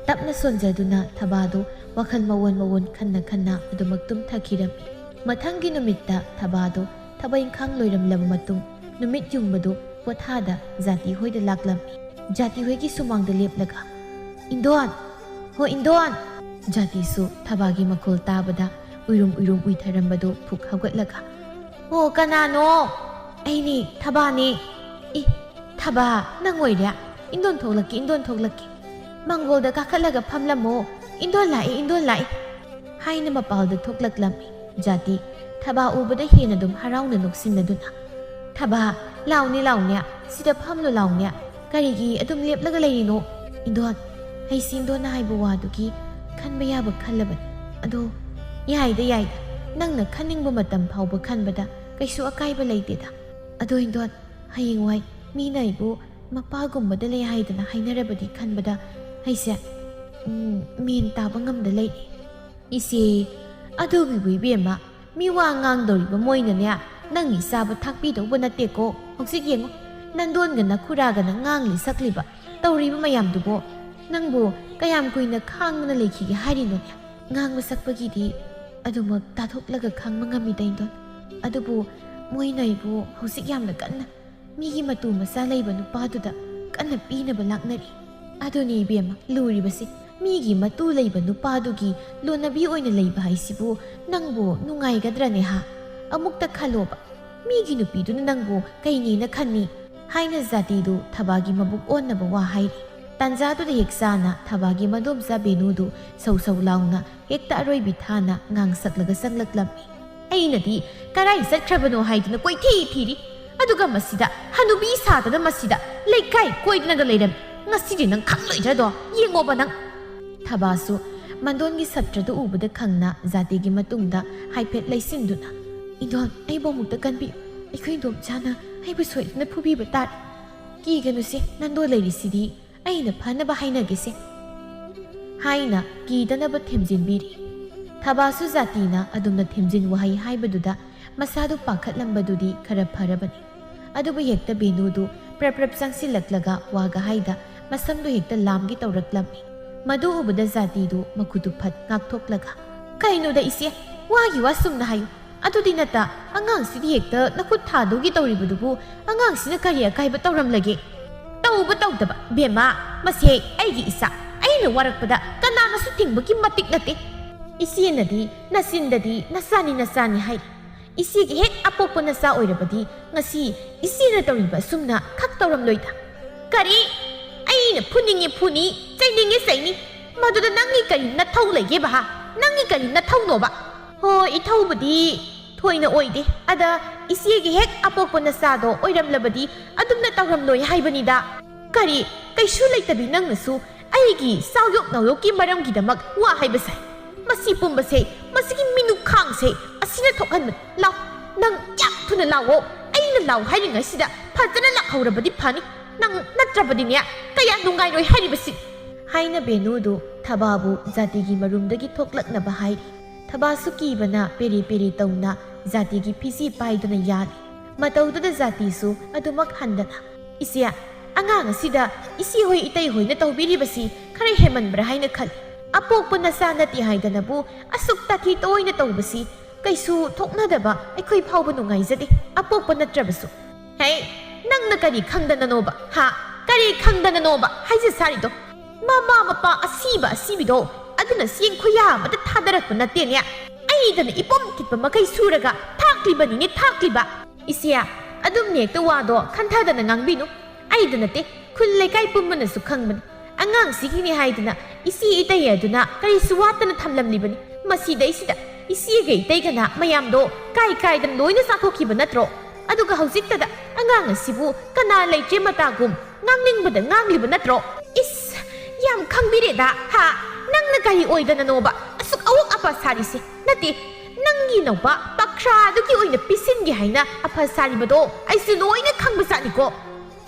ꯇꯞꯅ ꯁꯣꯟꯖꯗꯨꯅ ꯊꯕꯥꯗꯨ ꯋꯥꯈꯜ ꯃꯑꯣꯟ ꯃꯑꯣꯟ ꯈꯟꯅ ꯈꯟꯅ ꯑꯗꯨꯃꯛ ꯇꯨꯝꯊꯈꯤꯔꯝꯃꯤ꯫ ꯃꯊꯪꯒꯤ ꯅꯨꯃꯤꯠꯇ ꯊꯕꯥꯗꯨ ꯊꯕꯛ ꯏꯪꯈꯥꯡ ꯂꯣꯏꯔꯝꯂꯕ ꯃꯇꯨꯡ ꯅꯨꯃꯤꯠ ꯌꯨꯡꯕꯗꯨ ꯄꯣꯊꯥꯗ ꯖꯥꯇꯤ ꯍꯣꯏꯗ ꯂꯥꯛꯂꯝꯃꯤ꯫ ꯖꯥꯇꯤ ꯍꯣꯏꯒꯤ ꯁꯨꯃꯥꯡꯗ ꯂꯦꯞꯂꯒ, "ꯏꯟꯗꯣꯟ! ꯍꯣ ꯏꯟꯗꯣꯟ!" ꯖꯥꯇꯤꯁꯨ ꯊꯕꯥꯒꯤ ꯃꯈꯣꯜ ꯇꯥꯕꯗ ꯎꯏꯔꯨꯝ ꯎꯏꯔꯨꯝ ꯎꯏꯊꯔꯝꯕꯗꯨ ꯐꯨꯛ ꯍꯧꯒꯠꯂꯒ, "ꯍꯣ, ꯀꯅꯥꯅꯣ?" "ꯑꯩꯅꯤ, ꯊꯕꯥꯅꯤ꯫" "ꯏ, ꯊꯕꯥ, ꯅꯪ ꯑꯣꯏꯔꯦ? ꯏꯟꯗꯣꯟ ꯊꯣꯛꯂꯛꯀꯦ, ꯏꯟꯗꯣꯟ ꯊꯣꯛꯂꯛꯀꯦ꯫ ꯃꯪꯒꯣꯜꯗ ꯀꯥꯈꯠꯂꯒ ꯐꯝꯂꯝꯃꯣ꯫ ꯏꯟꯗꯣꯟ ꯂꯥꯛꯏ, ꯏꯟꯗꯣꯟ ꯂꯥꯛꯏ" ꯍꯥꯏꯅ ꯃꯄꯥꯜꯗ ꯊꯣꯛꯂꯛꯂꯝꯃꯤ꯫ ꯖꯥꯇꯤ ꯊꯕꯥ ꯎꯕꯗ ꯍꯦꯟꯅ ꯑꯗꯨꯝ ꯍꯔꯥꯎꯅ ꯅꯣꯛꯁꯤꯟꯅꯗꯨꯅ, "ꯊꯕꯥ, ꯂꯥꯎꯅꯦ, ꯂꯥꯎꯅꯦ, ꯁꯤꯗ ꯐꯝꯂꯨ ꯂꯥꯎꯅꯦ꯫ ꯀꯔꯤꯒꯤ ꯑꯗꯨꯝ ꯂꯦꯞꯂꯒ ꯂꯩꯔꯤꯅꯣ? ꯏꯟꯗꯣꯟ, ꯑꯩꯁꯤ ꯏꯟꯗꯣꯟꯅ ꯍꯥꯏꯕ ꯋꯥꯗꯨꯒꯤ ꯈꯟꯕ ꯌꯥꯕ ꯈꯜꯂꯕꯅꯤ꯫ ꯑꯗꯣ ꯌꯥꯏꯗ, ꯌꯥꯏꯗ, ꯅꯪꯅ ꯈꯟꯅꯤꯡꯕ ꯃꯇꯝ ꯐꯥꯎꯕ ꯈꯟꯕꯗ ꯀꯩꯁꯨ ꯑꯀꯥꯏꯕ ꯂꯩꯇꯦꯗ꯫ ꯑꯗꯣ ꯏꯟꯗꯣꯟ, ꯍꯌꯦꯡꯋꯥꯏ ꯃꯤꯅ ꯑꯩꯕꯨ ꯃꯄꯥꯒꯨꯝꯕꯗ ꯂꯩ ꯍꯥꯏꯗꯅ ꯍꯥꯏꯅꯔꯕꯗꯤ ꯈꯟꯕꯗ ꯑꯩꯁꯦ, ꯎꯝ, ꯃꯦꯟ ꯇꯥꯕ ꯉꯝꯗ ꯂꯩꯔꯦ꯫" "ꯏꯆꯦ, ꯑꯗꯨꯒꯤꯕꯨ ꯏꯕꯦꯝꯃ, ꯃꯤ ꯋꯥ ꯉꯥꯡꯗꯧꯔꯤꯕ ꯃꯣꯏꯅꯅꯦ, ꯅꯪꯒꯤ ꯆꯥꯕ ꯊꯥꯛꯄꯤꯗꯧꯕ ꯅꯠꯇꯦꯀꯣ꯫ ꯍꯧꯖꯤꯛ ꯌꯦꯡꯉꯨ, ꯅꯟꯗꯣꯟꯒ ꯅꯈꯨꯔꯥꯒꯅ ꯉꯥꯡꯂꯤ ꯁꯛꯂꯤꯕ, ꯇꯧꯔꯤꯕ ꯃꯌꯥꯝꯗꯨꯕꯣ꯫ ꯅꯪꯕꯨ ꯀꯌꯥꯝ ꯀꯨꯏꯅ ꯈꯥꯡꯗꯅ ꯂꯩꯈꯤꯒꯦ ꯍꯥꯏꯔꯤꯅꯣꯅꯦ? ꯉꯥꯡꯕ ꯁꯛꯄꯒꯤꯗꯤ ꯑꯗꯨꯃꯛ ꯇꯥꯊꯣꯛꯂꯒ ꯈꯪꯕ ꯉꯝꯃꯤꯗ, ꯏꯟꯗꯣꯟ꯫ ꯑꯗꯨꯕꯨ ꯃꯣꯏꯅ ꯑꯩꯕꯨ ꯍꯧꯖꯤꯛ ꯌꯥꯝꯅ ꯀꯟꯅ ꯃꯤꯒꯤ ꯃꯇꯨ ꯃꯆꯥ ꯂꯩꯕ ꯅꯨꯄꯥꯗꯨꯗ ꯀꯟꯅ ꯄꯤꯅꯕ ꯂꯥꯛꯅꯔꯤ꯫" "ꯑꯗꯨꯅꯤ ꯏꯕꯦꯝꯃ, ꯂꯨꯔꯤꯕꯁꯤ꯫ ꯃꯤꯒꯤ ꯃꯇꯨ ꯂꯩꯕ ꯅꯨꯄꯥꯗꯨꯒꯤ ꯂꯣꯟꯅꯕꯤ ꯑꯣꯏꯅ ꯂꯩꯕ ꯍꯥꯏꯁꯤꯕꯨ ꯅꯪꯕꯨ ꯅꯨꯡꯉꯥꯏꯒꯗ꯭ꯔꯅꯦ ꯍꯥ? ꯑꯃꯨꯛꯇ ꯈꯜꯂꯣꯕ꯫ "ꯃꯤꯒꯤ ꯅꯨꯄꯤꯗꯨꯅ ꯅꯪꯕꯨ ꯀꯩꯅꯦꯅ ꯈꯟꯅꯤ?" ꯍꯥꯏꯅ ꯖꯥꯇꯤꯗꯨ ꯊꯕꯥꯒꯤ ꯃꯕꯨꯛ ꯑꯣꯟꯅꯕ ꯋꯥ ꯍꯥꯏꯔꯤ꯫ ꯇꯥꯟꯖꯥꯗꯨꯗ ꯍꯦꯛ ꯆꯥꯅ ꯊꯕꯥꯒꯤ ꯃꯗꯣꯝꯆꯥ ꯕꯦꯅꯨꯗꯨ ꯁꯧ ꯁꯧ ꯂꯥꯎꯅ ꯍꯦꯛꯇ ꯑꯔꯣꯏꯕꯤ ꯊꯥꯅ ꯉꯥꯡꯁꯛꯂꯒ ꯆꯪꯂꯛꯂꯝꯃꯤ꯫ "ꯑꯩꯅꯗꯤ ꯀꯔꯥꯏ ꯆꯠꯈ꯭ꯔꯕꯅꯣ ꯍꯥꯏꯗꯨꯅ ꯀꯣꯏꯊꯤ ꯊꯤꯔꯤ꯫ ꯑꯗꯨꯒ ꯃꯁꯤꯗ ꯍꯅꯨꯕꯤ ꯁꯥꯗꯅ ꯃꯁꯤꯗ ꯂꯩꯀꯥꯏ ꯀꯣꯏꯗꯅꯒ ꯂꯩꯔꯝꯃꯤ꯫ ꯉꯁꯤꯗꯤ ꯅꯪ ꯈꯪꯂꯣꯏꯗ꯭ꯔꯗꯣ? ꯌꯦꯡꯉꯣꯕ ꯅꯪ!" ꯊꯕꯥꯁꯨ ꯃꯟꯗꯣꯟꯒꯤ ꯁꯞꯇ꯭ꯔꯗꯨ ꯎꯕꯗ ꯈꯪꯅ ꯖꯥꯇꯤꯒꯤ ꯃꯇꯨꯡꯗ ꯍꯥꯏꯐꯦꯠ ꯂꯩꯁꯤꯟꯗꯨꯅ, "ꯏꯟꯗꯣꯟ, ꯑꯩꯕꯨ ꯑꯃꯨꯛꯇ ꯀꯟꯕꯤꯌꯨ꯫ ꯑꯩꯈꯣꯏ ꯏꯟꯗꯣꯝꯆꯥꯅ ꯑꯩꯕꯨ ꯁꯣꯏꯗꯅ ꯐꯨꯕꯤꯕ ꯇꯥꯔꯦ꯫ ꯀꯤꯒꯅꯨꯁꯦ, ꯅꯟꯗꯣ ꯂꯩꯔꯤꯁꯤꯗꯤ꯫ ꯑꯩꯅ ꯐꯅꯕ ꯍꯥꯏꯅꯒꯦꯁꯦ" ꯍꯥꯏꯅ ꯀꯤꯗꯅꯕ ꯊꯦꯝꯖꯤꯟꯕꯤꯔꯤ꯫ ꯊꯕꯥꯁꯨ ꯖꯥꯇꯤꯅ ꯑꯗꯨꯝꯅ ꯊꯦꯝꯖꯤꯟ ꯋꯥꯍꯩ ꯍꯥꯏꯕꯗꯨꯗ ꯃꯁꯥꯗꯨ ꯄꯥꯈꯠꯂꯝꯕꯗꯨꯗꯤ ꯈꯔ ꯐꯔꯕꯅꯤ꯫ ꯑꯗꯨꯕꯨ ꯍꯦꯛꯇ ꯕꯦꯅꯨꯗꯨ ꯄ꯭ꯔꯞ ꯄ꯭ꯔꯞ ꯆꯪꯁꯤꯜꯂꯛꯂꯒ ꯋꯥꯒ ꯍꯥꯏꯗ ꯃꯁꯝꯗꯨ ꯍꯦꯛꯇ ꯂꯥꯝꯒꯦ ꯇꯧꯔꯛꯂꯝꯃꯤ꯫ ꯃꯗꯨ ꯎꯕꯗ ꯖꯥꯇꯤꯗꯨ ꯃꯈꯨꯠꯇꯨ ꯐꯠ ꯉꯥꯛꯊꯣꯛꯂꯒ, "ꯀꯩꯅꯣꯗ ꯏꯆꯦ, ꯋꯥꯒꯤ ꯋꯥ ꯆꯨꯝꯅ ꯍꯥꯏꯌꯨ꯫ ꯑꯗꯨꯗꯤ ꯅꯠꯇ ꯑꯉꯥꯡꯁꯤꯗꯤ ꯍꯦꯛꯇ ꯅꯈꯨꯠ ꯊꯥꯗꯧꯒꯤ ꯇꯧꯔꯤꯕꯗꯨꯕꯨ ꯑꯉꯥꯡꯁꯤꯅ ꯀꯔꯤ ꯑꯀꯥꯏꯕ ꯇꯧꯔꯝꯂꯒꯦ?" "ꯇꯧꯕ ꯇꯧꯗꯕ, ꯕꯦꯝꯃ, ꯃꯁꯦ ꯑꯩꯒꯤ ꯏꯆꯥ꯫ ꯑꯩꯅ ꯋꯥꯔꯛꯄꯗ ꯀꯅꯥꯅꯁꯨ ꯊꯤꯡꯕꯒꯤ ꯃꯇꯤꯛ ꯅꯠꯇꯦ꯫ ꯏꯆꯦꯅꯗꯤ ꯅꯆꯤꯟꯗꯗꯤ ꯅꯆꯥꯅꯤ ꯅꯆꯥꯅꯤ ꯍꯥꯏꯔꯤ꯫ ꯏꯆꯦꯒꯤ ꯍꯦꯛ ꯑꯄꯣꯛꯄ ꯅꯆꯥ ꯑꯣꯏꯔꯕꯗꯤ ꯉꯁꯤ ꯏꯆꯦꯅ ꯇꯧꯔꯤꯕ ꯑꯁꯨꯝꯅ ꯈꯛ ꯇꯧꯔꯝꯂꯣꯏꯗ꯫" "ꯀꯔꯤ? ꯑꯩꯅ ꯐꯨꯅꯤꯡꯉꯤ ꯐꯨꯅꯤ, ꯆꯩꯅꯤꯡꯉꯤ ꯆꯩꯅꯤ꯫ ꯃꯗꯨꯗ ꯅꯪꯒꯤ ꯀꯔꯤ ꯅꯊꯧ ꯂꯩꯒꯦꯕ, ꯍꯥ? ꯅꯪꯒꯤ ꯀꯔꯤ ꯅꯊꯧꯅꯣꯕ?" "ꯍꯣ, ꯏꯊꯧꯕꯨꯗꯤ ꯊꯣꯏꯅ ꯑꯣꯏꯗꯦ꯫ ꯑꯗ ꯏꯆꯦꯒꯤ ꯍꯦꯛ ꯑꯄꯣꯛꯄ ꯅꯆꯥꯗꯣ ꯑꯣꯏꯔꯝꯂꯕꯗꯤ ꯑꯗꯨꯝꯅ ꯇꯧꯔꯝꯂꯣꯏ ꯍꯥꯏꯕꯅꯤꯗ꯫" "ꯀꯔꯤ? ꯀꯩꯁꯨ ꯂꯩꯇꯕꯤ ꯅꯪꯅꯁꯨ ꯑꯩꯒꯤ ꯆꯥꯎꯌꯣꯛ ꯅꯥꯎꯌꯣꯛꯀꯤ ꯃꯔꯝꯒꯤꯗꯃꯛ ꯋꯥ ꯍꯥꯏꯕ ꯁꯥꯏ? ꯃꯁꯤ ꯄꯨꯝꯕꯁꯦ, ꯃꯁꯤꯒꯤ ꯃꯤꯅꯨꯈꯥꯡꯁꯦ ꯑꯁꯤꯅ ꯊꯣꯛꯍꯟꯕꯅꯤ꯫ ꯂꯥꯎ, ꯅꯪ ꯌꯥꯝ ꯊꯨꯅ ꯂꯥꯎꯑꯣ꯫ ꯑꯩꯅ ꯂꯥꯎ ꯍꯥꯏꯔꯤꯉꯩꯁꯤꯗ ꯐꯖꯅ ꯂꯥꯎꯍꯧꯔꯕꯗꯤ ꯐꯅꯤ꯫ ꯅꯪ ꯅꯠꯇ꯭ꯔꯕꯗꯤꯅꯦ, ꯀꯌꯥ ꯅꯨꯡꯉꯥꯏꯔꯣꯏ ꯍꯥꯏꯔꯤꯕꯁꯤ꯫" ꯍꯥꯏꯅ ꯕꯦꯅꯨꯗꯨ ꯊꯕꯥꯕꯨ ꯖꯥꯇꯤꯒꯤ ꯃꯔꯨꯝꯗꯒꯤ ꯊꯣꯛꯂꯛꯅꯕ ꯍꯥꯏꯔꯤ꯫ ꯊꯕꯥꯁꯨ ꯀꯤꯕꯅ ꯄꯦꯔꯦ ꯄꯦꯔꯦ ꯇꯧꯅ ꯖꯥꯇꯤꯒꯤ ꯐꯤꯖꯤ ꯄꯥꯏꯗꯨꯅ ꯌꯥꯜꯂꯤ꯫ ꯃꯇꯧꯗꯨꯗ ꯖꯥꯇꯤꯁꯨ ꯑꯗꯨꯃꯛ ꯍꯟꯗꯅ, "ꯏꯆꯦ, ꯑꯉꯥꯡ ꯑꯁꯤꯗ ꯏꯆꯦ ꯍꯣꯏ ꯏꯇꯩ ꯍꯣꯏꯅ ꯇꯧꯕꯤꯔꯤꯕꯁꯤ ꯈꯔ ꯍꯦꯟꯃꯟꯕ꯭ꯔꯥ ꯍꯥꯏꯅ ꯈꯜꯂꯤ꯫ ꯑꯄꯣꯛꯄ ꯅꯆꯥ ꯅꯠꯇꯦ ꯍꯥꯏꯗꯅꯕꯨ ꯑꯁꯨꯛ ꯇꯥꯊꯤ ꯇꯣꯏꯅ ꯇꯧꯕꯁꯤ ꯀꯩꯁꯨ ꯊꯣꯛꯅꯗꯕ ꯑꯩꯈꯣꯏ ꯐꯥꯎꯕ ꯅꯨꯡꯉꯥꯏꯖꯗꯦ, ꯑꯄꯣꯛꯄ ꯅꯠꯇ꯭ꯔꯕꯁꯨ꯫" "ꯍꯦ, ꯅꯪꯅ ꯀꯔꯤ ꯈꯪꯗꯅꯅꯣꯕ? ꯍꯥ? ꯀꯔꯤ ꯈꯪꯗꯅꯅꯣꯕ ꯍꯥꯏꯖ ꯁꯥꯔꯤꯗꯣ? ꯃꯃꯥ ꯃꯄꯥ ꯑꯁꯤꯕ ꯑꯁꯤꯕꯤꯗꯣ ꯑꯗꯨꯅ ꯆꯦꯡ ꯈꯨꯌꯥ ꯑꯃꯗ ꯊꯥꯗꯔꯛꯄ ꯅꯠꯇꯦꯅꯦ꯫ ꯑꯩꯗꯅ ꯏꯄꯣꯝ ꯊꯤꯠꯄ ꯃꯈꯩ ꯁꯨꯔꯒ ꯊꯥꯛꯂꯤꯕꯅꯤꯅꯦ, ꯊꯥꯛꯂꯤꯕ꯫ ꯏꯆꯦ, ꯑꯗꯨꯝꯅ ꯍꯦꯛꯇ ꯋꯥꯗꯣ ꯈꯟꯊꯗꯅ ꯉꯥꯡꯕꯤꯅꯨ꯫ ꯑꯩꯗ ꯅꯠꯇꯦ, ꯈꯨꯜ ꯂꯩꯀꯥꯏ ꯄꯨꯝꯕꯅꯁꯨ ꯈꯪꯕꯅꯤ꯫ ꯑꯉꯥꯡꯁꯤꯒꯤꯅꯤ ꯍꯥꯏꯗꯅ ꯏꯆꯦ ꯏꯇꯩ ꯑꯗꯨꯅ ꯀꯔꯤꯁꯨ ꯋꯥꯠꯇꯅ ꯊꯝꯂꯝꯂꯤꯕꯅꯤ꯫ ꯃꯁꯤꯗꯩꯁꯤꯗ ꯏꯆꯦꯒ ꯏꯇꯩꯒꯅ ꯃꯌꯥꯝꯗꯣ ꯀꯥꯏ ꯀꯥꯏꯗꯅ ꯂꯣꯏꯅ ꯆꯥꯊꯣꯛꯈꯤꯕ ꯅꯠꯇ꯭ꯔꯣ? ꯑꯗꯨꯒ ꯍꯧꯖꯤꯛꯇꯗ ꯑꯉꯥꯡ ꯑꯁꯤꯕꯨ ꯀꯅꯥ ꯂꯩꯇ꯭ꯔꯦ ꯃꯇꯥꯒꯨꯝ ꯉꯥꯡꯅꯤꯡꯕꯗ ꯉꯥꯡꯂꯤꯕ ꯅꯠꯇ꯭ꯔꯣ? ꯏꯁ, ꯌꯥꯝ ꯈꯪꯕꯤꯔꯦꯗ, ꯍꯥ? ꯅꯪꯅ ꯀꯔꯤ ꯑꯣꯏꯗꯅꯅꯣꯕ ꯑꯁꯨꯛ ꯑꯋꯣꯛ ꯑꯄꯥ ꯁꯥꯔꯤꯁꯦ? ꯅꯠꯇꯦ, ꯅꯪꯒꯤ ꯅꯧꯕ ꯄꯛꯈ꯭ꯔꯥ ꯑꯗꯨꯒꯤ ꯑꯣꯏꯅ ꯄꯤꯁꯤꯟꯒꯦ ꯍꯥꯏꯅ ꯑꯐ ꯁꯥꯔꯤꯕꯗꯣ ꯑꯩꯁꯨ ꯂꯣꯏꯅ ꯈꯪꯕ ꯆꯥꯠꯅꯤꯀꯣ꯫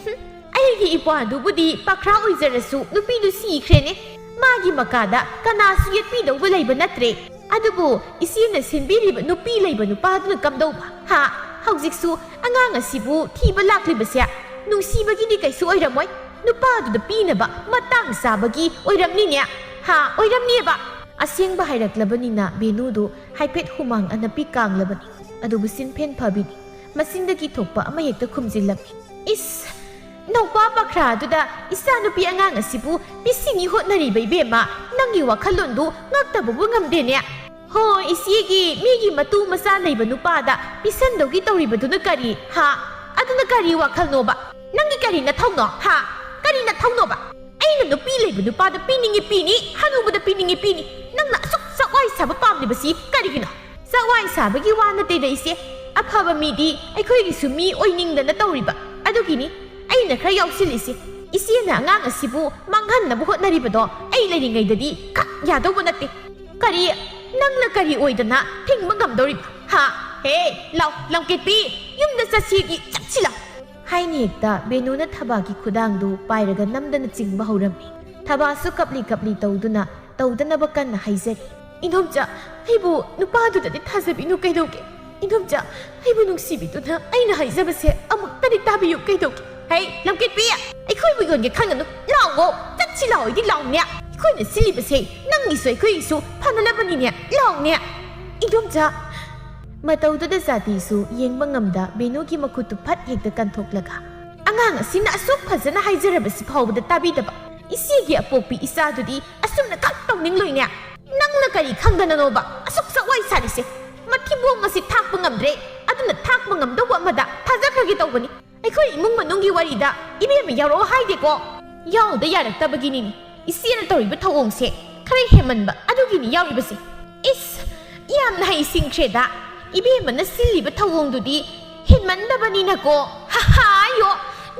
ꯍꯨꯝ, ꯑꯩꯒꯤ ꯏꯄ꯭ꯋꯥꯗꯨꯕꯨꯗꯤ ꯄꯛꯈ꯭ꯔꯥ ꯑꯣꯏꯖꯔꯁꯨ ꯅꯨꯄꯤꯗꯨ ꯁꯤꯈ꯭ꯔꯦꯅꯦ꯫ ꯃꯥꯒꯤ ꯃꯀꯥꯗ ꯀꯅꯥꯁꯨ ꯌꯦꯠꯄꯤꯗꯧꯕ ꯂꯩꯕ ꯅꯠꯇ꯭ꯔꯦ꯫ ꯑꯗꯨꯕꯨ ꯏꯆꯦꯅ ꯁꯤꯟꯕꯤꯔꯤꯕ ꯅꯨꯄꯤ ꯂꯩꯕ ꯅꯨꯄꯥꯗꯨꯅ ꯀꯝꯗꯧꯕ? ꯍꯥ? ꯍꯧꯖꯤꯛꯁꯨ ꯑꯉꯥꯡ ꯑꯁꯤꯕꯨ ꯊꯤꯕ ꯂꯥꯛꯂꯤꯕꯁꯦ ꯅꯨꯡꯁꯤꯕꯒꯤꯗꯤ ꯀꯩꯁꯨ ꯑꯣꯏꯔꯝꯃꯣꯏ꯫ ꯅꯨꯄꯥꯗꯨꯗ ꯄꯤꯅꯕ ꯃꯇꯥꯡ ꯆꯥꯕꯒꯤ ꯑꯣꯏꯔꯝꯅꯤꯅꯦ꯫ ꯍꯥ? ꯑꯣꯏꯔꯝꯅꯤꯕ꯫ ꯑꯁꯦꯡꯕ ꯍꯥꯏꯔꯛꯂꯕꯅꯤꯅ ꯕꯦꯅꯨꯗꯨ ꯍꯥꯏꯐꯦꯠ ꯍꯨꯃꯥꯡ ꯑꯅꯞꯄꯤ ꯀꯥꯡꯂꯕꯅꯤ꯫ ꯑꯗꯨꯕꯨ ꯁꯤꯟꯐꯦꯟ ꯐꯕꯤꯅꯤ꯫ ꯃꯆꯤꯟꯗꯒꯤ ꯊꯣꯛꯄ ꯑꯃꯍꯦꯛꯇ ꯈꯨꯝꯖꯤꯜꯂꯝꯃꯤ꯫ ꯏꯁ! ꯅꯧꯄꯥ ꯄꯛꯈ꯭ꯔꯥꯗꯨꯗ ꯏꯆꯥꯅꯨꯄꯤ ꯑꯉꯥꯡ ꯑꯁꯤꯕꯨ ꯄꯤꯁꯤꯅꯤ ꯍꯣꯠꯅꯔꯤꯕ ꯏꯕꯦꯝꯃ, ꯅꯪꯒꯤ ꯋꯥꯈꯜꯂꯣꯟꯗꯨ ꯉꯛꯇꯕꯕꯨ ꯉꯝꯗꯦꯅꯦ꯫ ꯍꯣ, ꯏꯆꯦꯒꯤ ꯃꯤꯒꯤ ꯃꯇꯨ ꯃꯆꯥ ꯂꯩꯕ ꯅꯨꯄꯥꯗ ꯄꯤꯁꯟꯗꯧꯒꯤ ꯇꯧꯔꯤꯕꯗꯨꯅ ꯀꯔꯤ? ꯍꯥ? ꯑꯗꯨꯅ ꯀꯔꯤ ꯋꯥꯈꯜꯅꯣꯕ? ꯅꯪꯒꯤ ꯀꯔꯤ ꯅꯊꯧꯅꯣ? ꯍꯥ? ꯀꯔꯤ ꯅꯊꯧꯅꯣꯕ? ꯑꯩꯅ ꯅꯨꯄꯤ ꯂꯩꯕ ꯅꯨꯄꯥꯗ ꯄꯤꯅꯤꯡꯉꯤ ꯄꯤꯅꯤ, ꯍꯅꯨꯕꯗ ꯄꯤꯅꯤꯡꯉꯤ ꯄꯤꯅꯤ꯫ ꯅꯪꯅ ꯑꯁꯨꯛ ꯆꯥꯛꯋꯥꯏ ꯁꯥꯕ ꯄꯥꯝꯂꯤꯕꯁꯤ ꯀꯔꯤꯒꯤꯅꯣ? ꯆꯥꯛꯋꯥꯏ ꯁꯥꯕꯒꯤ ꯋꯥ ꯅꯠꯇꯦꯗ ꯏꯆꯦ꯫ ꯑꯐꯕ ꯃꯤꯗꯤ ꯑꯩꯈꯣꯏꯒꯤꯁꯨ ꯃꯤ ꯑꯣꯏꯅꯤꯡꯗꯅ ꯇꯧꯔꯤꯕ꯫ ꯑꯗꯨꯒꯤꯅꯤ ꯑꯩꯅ ꯈꯔ ꯌꯥꯎꯁꯤꯜꯂꯤꯁꯦ꯫ ꯏꯆꯦꯅ ꯑꯉꯥꯡ ꯑꯁꯤꯕꯨ ꯃꯥꯡꯍꯟꯅꯕ ꯍꯣꯠꯅꯔꯤꯕꯗꯣ ꯑꯩ ꯂꯩꯔꯤꯉꯩꯗꯗꯤ ꯈꯛ ꯌꯥꯗꯧꯕ ꯅꯠꯇꯦ꯫ ꯀꯔꯤ? ꯅꯪꯅ ꯀꯔꯤ ꯑꯣꯏꯗꯅ ꯊꯤꯡꯕ ꯉꯝꯗꯧꯔꯤꯕ? ꯍꯥ? ꯍꯦ, ꯂꯥꯎ, ꯂꯝꯀꯦꯠꯄꯤ, ꯌꯨꯝꯗ ꯆꯠꯁꯤꯒꯤ, ꯆꯠꯁꯤ ꯂꯥꯎ꯫ ꯍꯥꯏꯅ ꯍꯦꯛꯇ ꯕꯦꯅꯨꯅ ꯊꯕꯥꯛꯀꯤ ꯈꯨꯗꯥꯡꯗꯨ ꯄꯥꯏꯔꯒ ꯅꯝꯗꯅ ꯆꯤꯡꯕ ꯍꯧꯔꯝꯃꯤ꯫ ꯊꯕꯥꯁꯨ ꯀꯞꯂꯤ ꯀꯞꯂꯤ ꯇꯧꯗꯨꯅ ꯇꯧꯗꯅꯕ ꯀꯟꯅ ꯍꯥꯏꯖꯔꯤ꯫ "ꯏꯟꯗꯣꯝꯆꯥ, ꯑꯩꯕꯨ ꯅꯨꯄꯥꯗꯨꯗꯗꯤ ꯊꯥꯖꯕꯤꯅꯨ ꯀꯩꯗꯧꯒꯦ? ꯏꯟꯗꯣꯝꯆꯥ, ꯑꯩꯕꯨ ꯅꯨꯡꯁꯤꯕꯤꯗꯨꯅ ꯑꯩꯅ ꯍꯥꯏꯖꯕꯁꯦ ꯑꯃꯨꯛꯇꯗꯤ ꯇꯥꯕꯤꯌꯨ ꯀꯩꯗꯧꯒꯦ?" "ꯍꯩ, ꯂꯝꯀꯦꯠꯄꯤ, ꯑꯩꯈꯣꯏꯕꯨ ꯌꯣꯟꯒꯦ ꯈꯟꯒꯅꯨ, ꯂꯥꯛꯑꯣ, ꯆꯠꯁꯤ ꯂꯥꯛꯑꯣꯗꯤ ꯂꯥꯎꯅꯦ꯫ ꯑꯩꯈꯣꯏꯅ ꯁꯤꯜꯂꯤꯕꯁꯦ ꯅꯪꯒꯤꯁꯨ ꯑꯩꯈꯣꯏꯒꯤꯁꯨ ꯐꯅꯅꯕꯅꯤꯅꯦ, ꯂꯥꯎꯅꯦ꯫" "ꯏꯟꯗꯣꯝꯆꯥ!" ꯃꯇꯧꯗꯨꯗ ꯖꯥꯇꯤꯁꯨ ꯌꯦꯡꯕ ꯉꯝꯗ ꯕꯦꯅꯨꯒꯤ ꯃꯈꯨꯠꯇꯨ ꯐꯠ ꯍꯦꯛꯇ ꯀꯟꯊꯣꯛꯂꯒ, "ꯑꯉꯥꯡ ꯑꯁꯤꯅ ꯑꯁꯨꯛ ꯐꯖꯅ ꯍꯥꯏꯖꯔꯕꯁꯤ ꯐꯥꯎꯕꯗ ꯇꯥꯕꯤꯗꯕ ꯏꯆꯦꯒꯤ ꯑꯄꯣꯛꯄꯤ ꯏꯆꯥꯗꯨꯗꯤ ꯑꯁꯨꯝꯅ ꯈꯛ ꯇꯧꯅꯤꯡꯂꯣꯏꯅꯦ꯫ ꯅꯪꯅ ꯀꯔꯤ ꯈꯪꯗꯅꯅꯣꯕ ꯑꯁꯨꯛ ꯆꯥꯛꯋꯥꯏ ꯁꯥꯔꯤꯁꯦ? ꯃꯊꯤꯕꯣꯡ ꯑꯁꯤ ꯊꯥꯛꯄ ꯉꯝꯗ꯭ꯔꯦ꯫ ꯅꯪꯅ ꯊꯥꯛꯄ ꯉꯝꯗꯧꯕ ꯑꯃꯗ ꯊꯥꯖꯈ꯭ꯔꯒꯦ ꯇꯧꯕꯅꯤ꯫ ꯑꯩꯈꯣꯏ ꯏꯃꯨꯡ ꯃꯅꯨꯡꯒꯤ ꯋꯥꯔꯤꯗ ꯏꯕꯦꯝꯃ ꯌꯥꯎꯔꯛꯑꯣ ꯍꯥꯏꯗꯦꯀꯣ꯫ ꯌꯥꯎꯗ ꯌꯥꯔꯛꯇꯕꯒꯤꯅꯤꯅꯦ꯫ ꯏꯆꯦꯅ ꯇꯧꯔꯤꯕ ꯊꯧꯑꯣꯡꯁꯦ ꯈꯔ ꯍꯦꯟꯃꯟꯕ ꯑꯗꯨꯒꯤꯅꯤ ꯌꯥꯎꯔꯤꯕꯁꯦ꯫ ꯏꯁ, ꯌꯥꯝꯅ ꯍꯩꯁꯤꯡꯈ꯭ꯔꯦꯗ꯫ ꯏꯕꯦꯝꯃꯅ ꯁꯤꯜꯂꯤꯕ ꯊꯧꯑꯣꯡꯗꯨꯗꯤ ꯍꯦꯟꯃꯟꯗꯕꯅꯤꯅꯀꯣ꯫ ꯍꯥꯍꯥ, ꯌꯣ,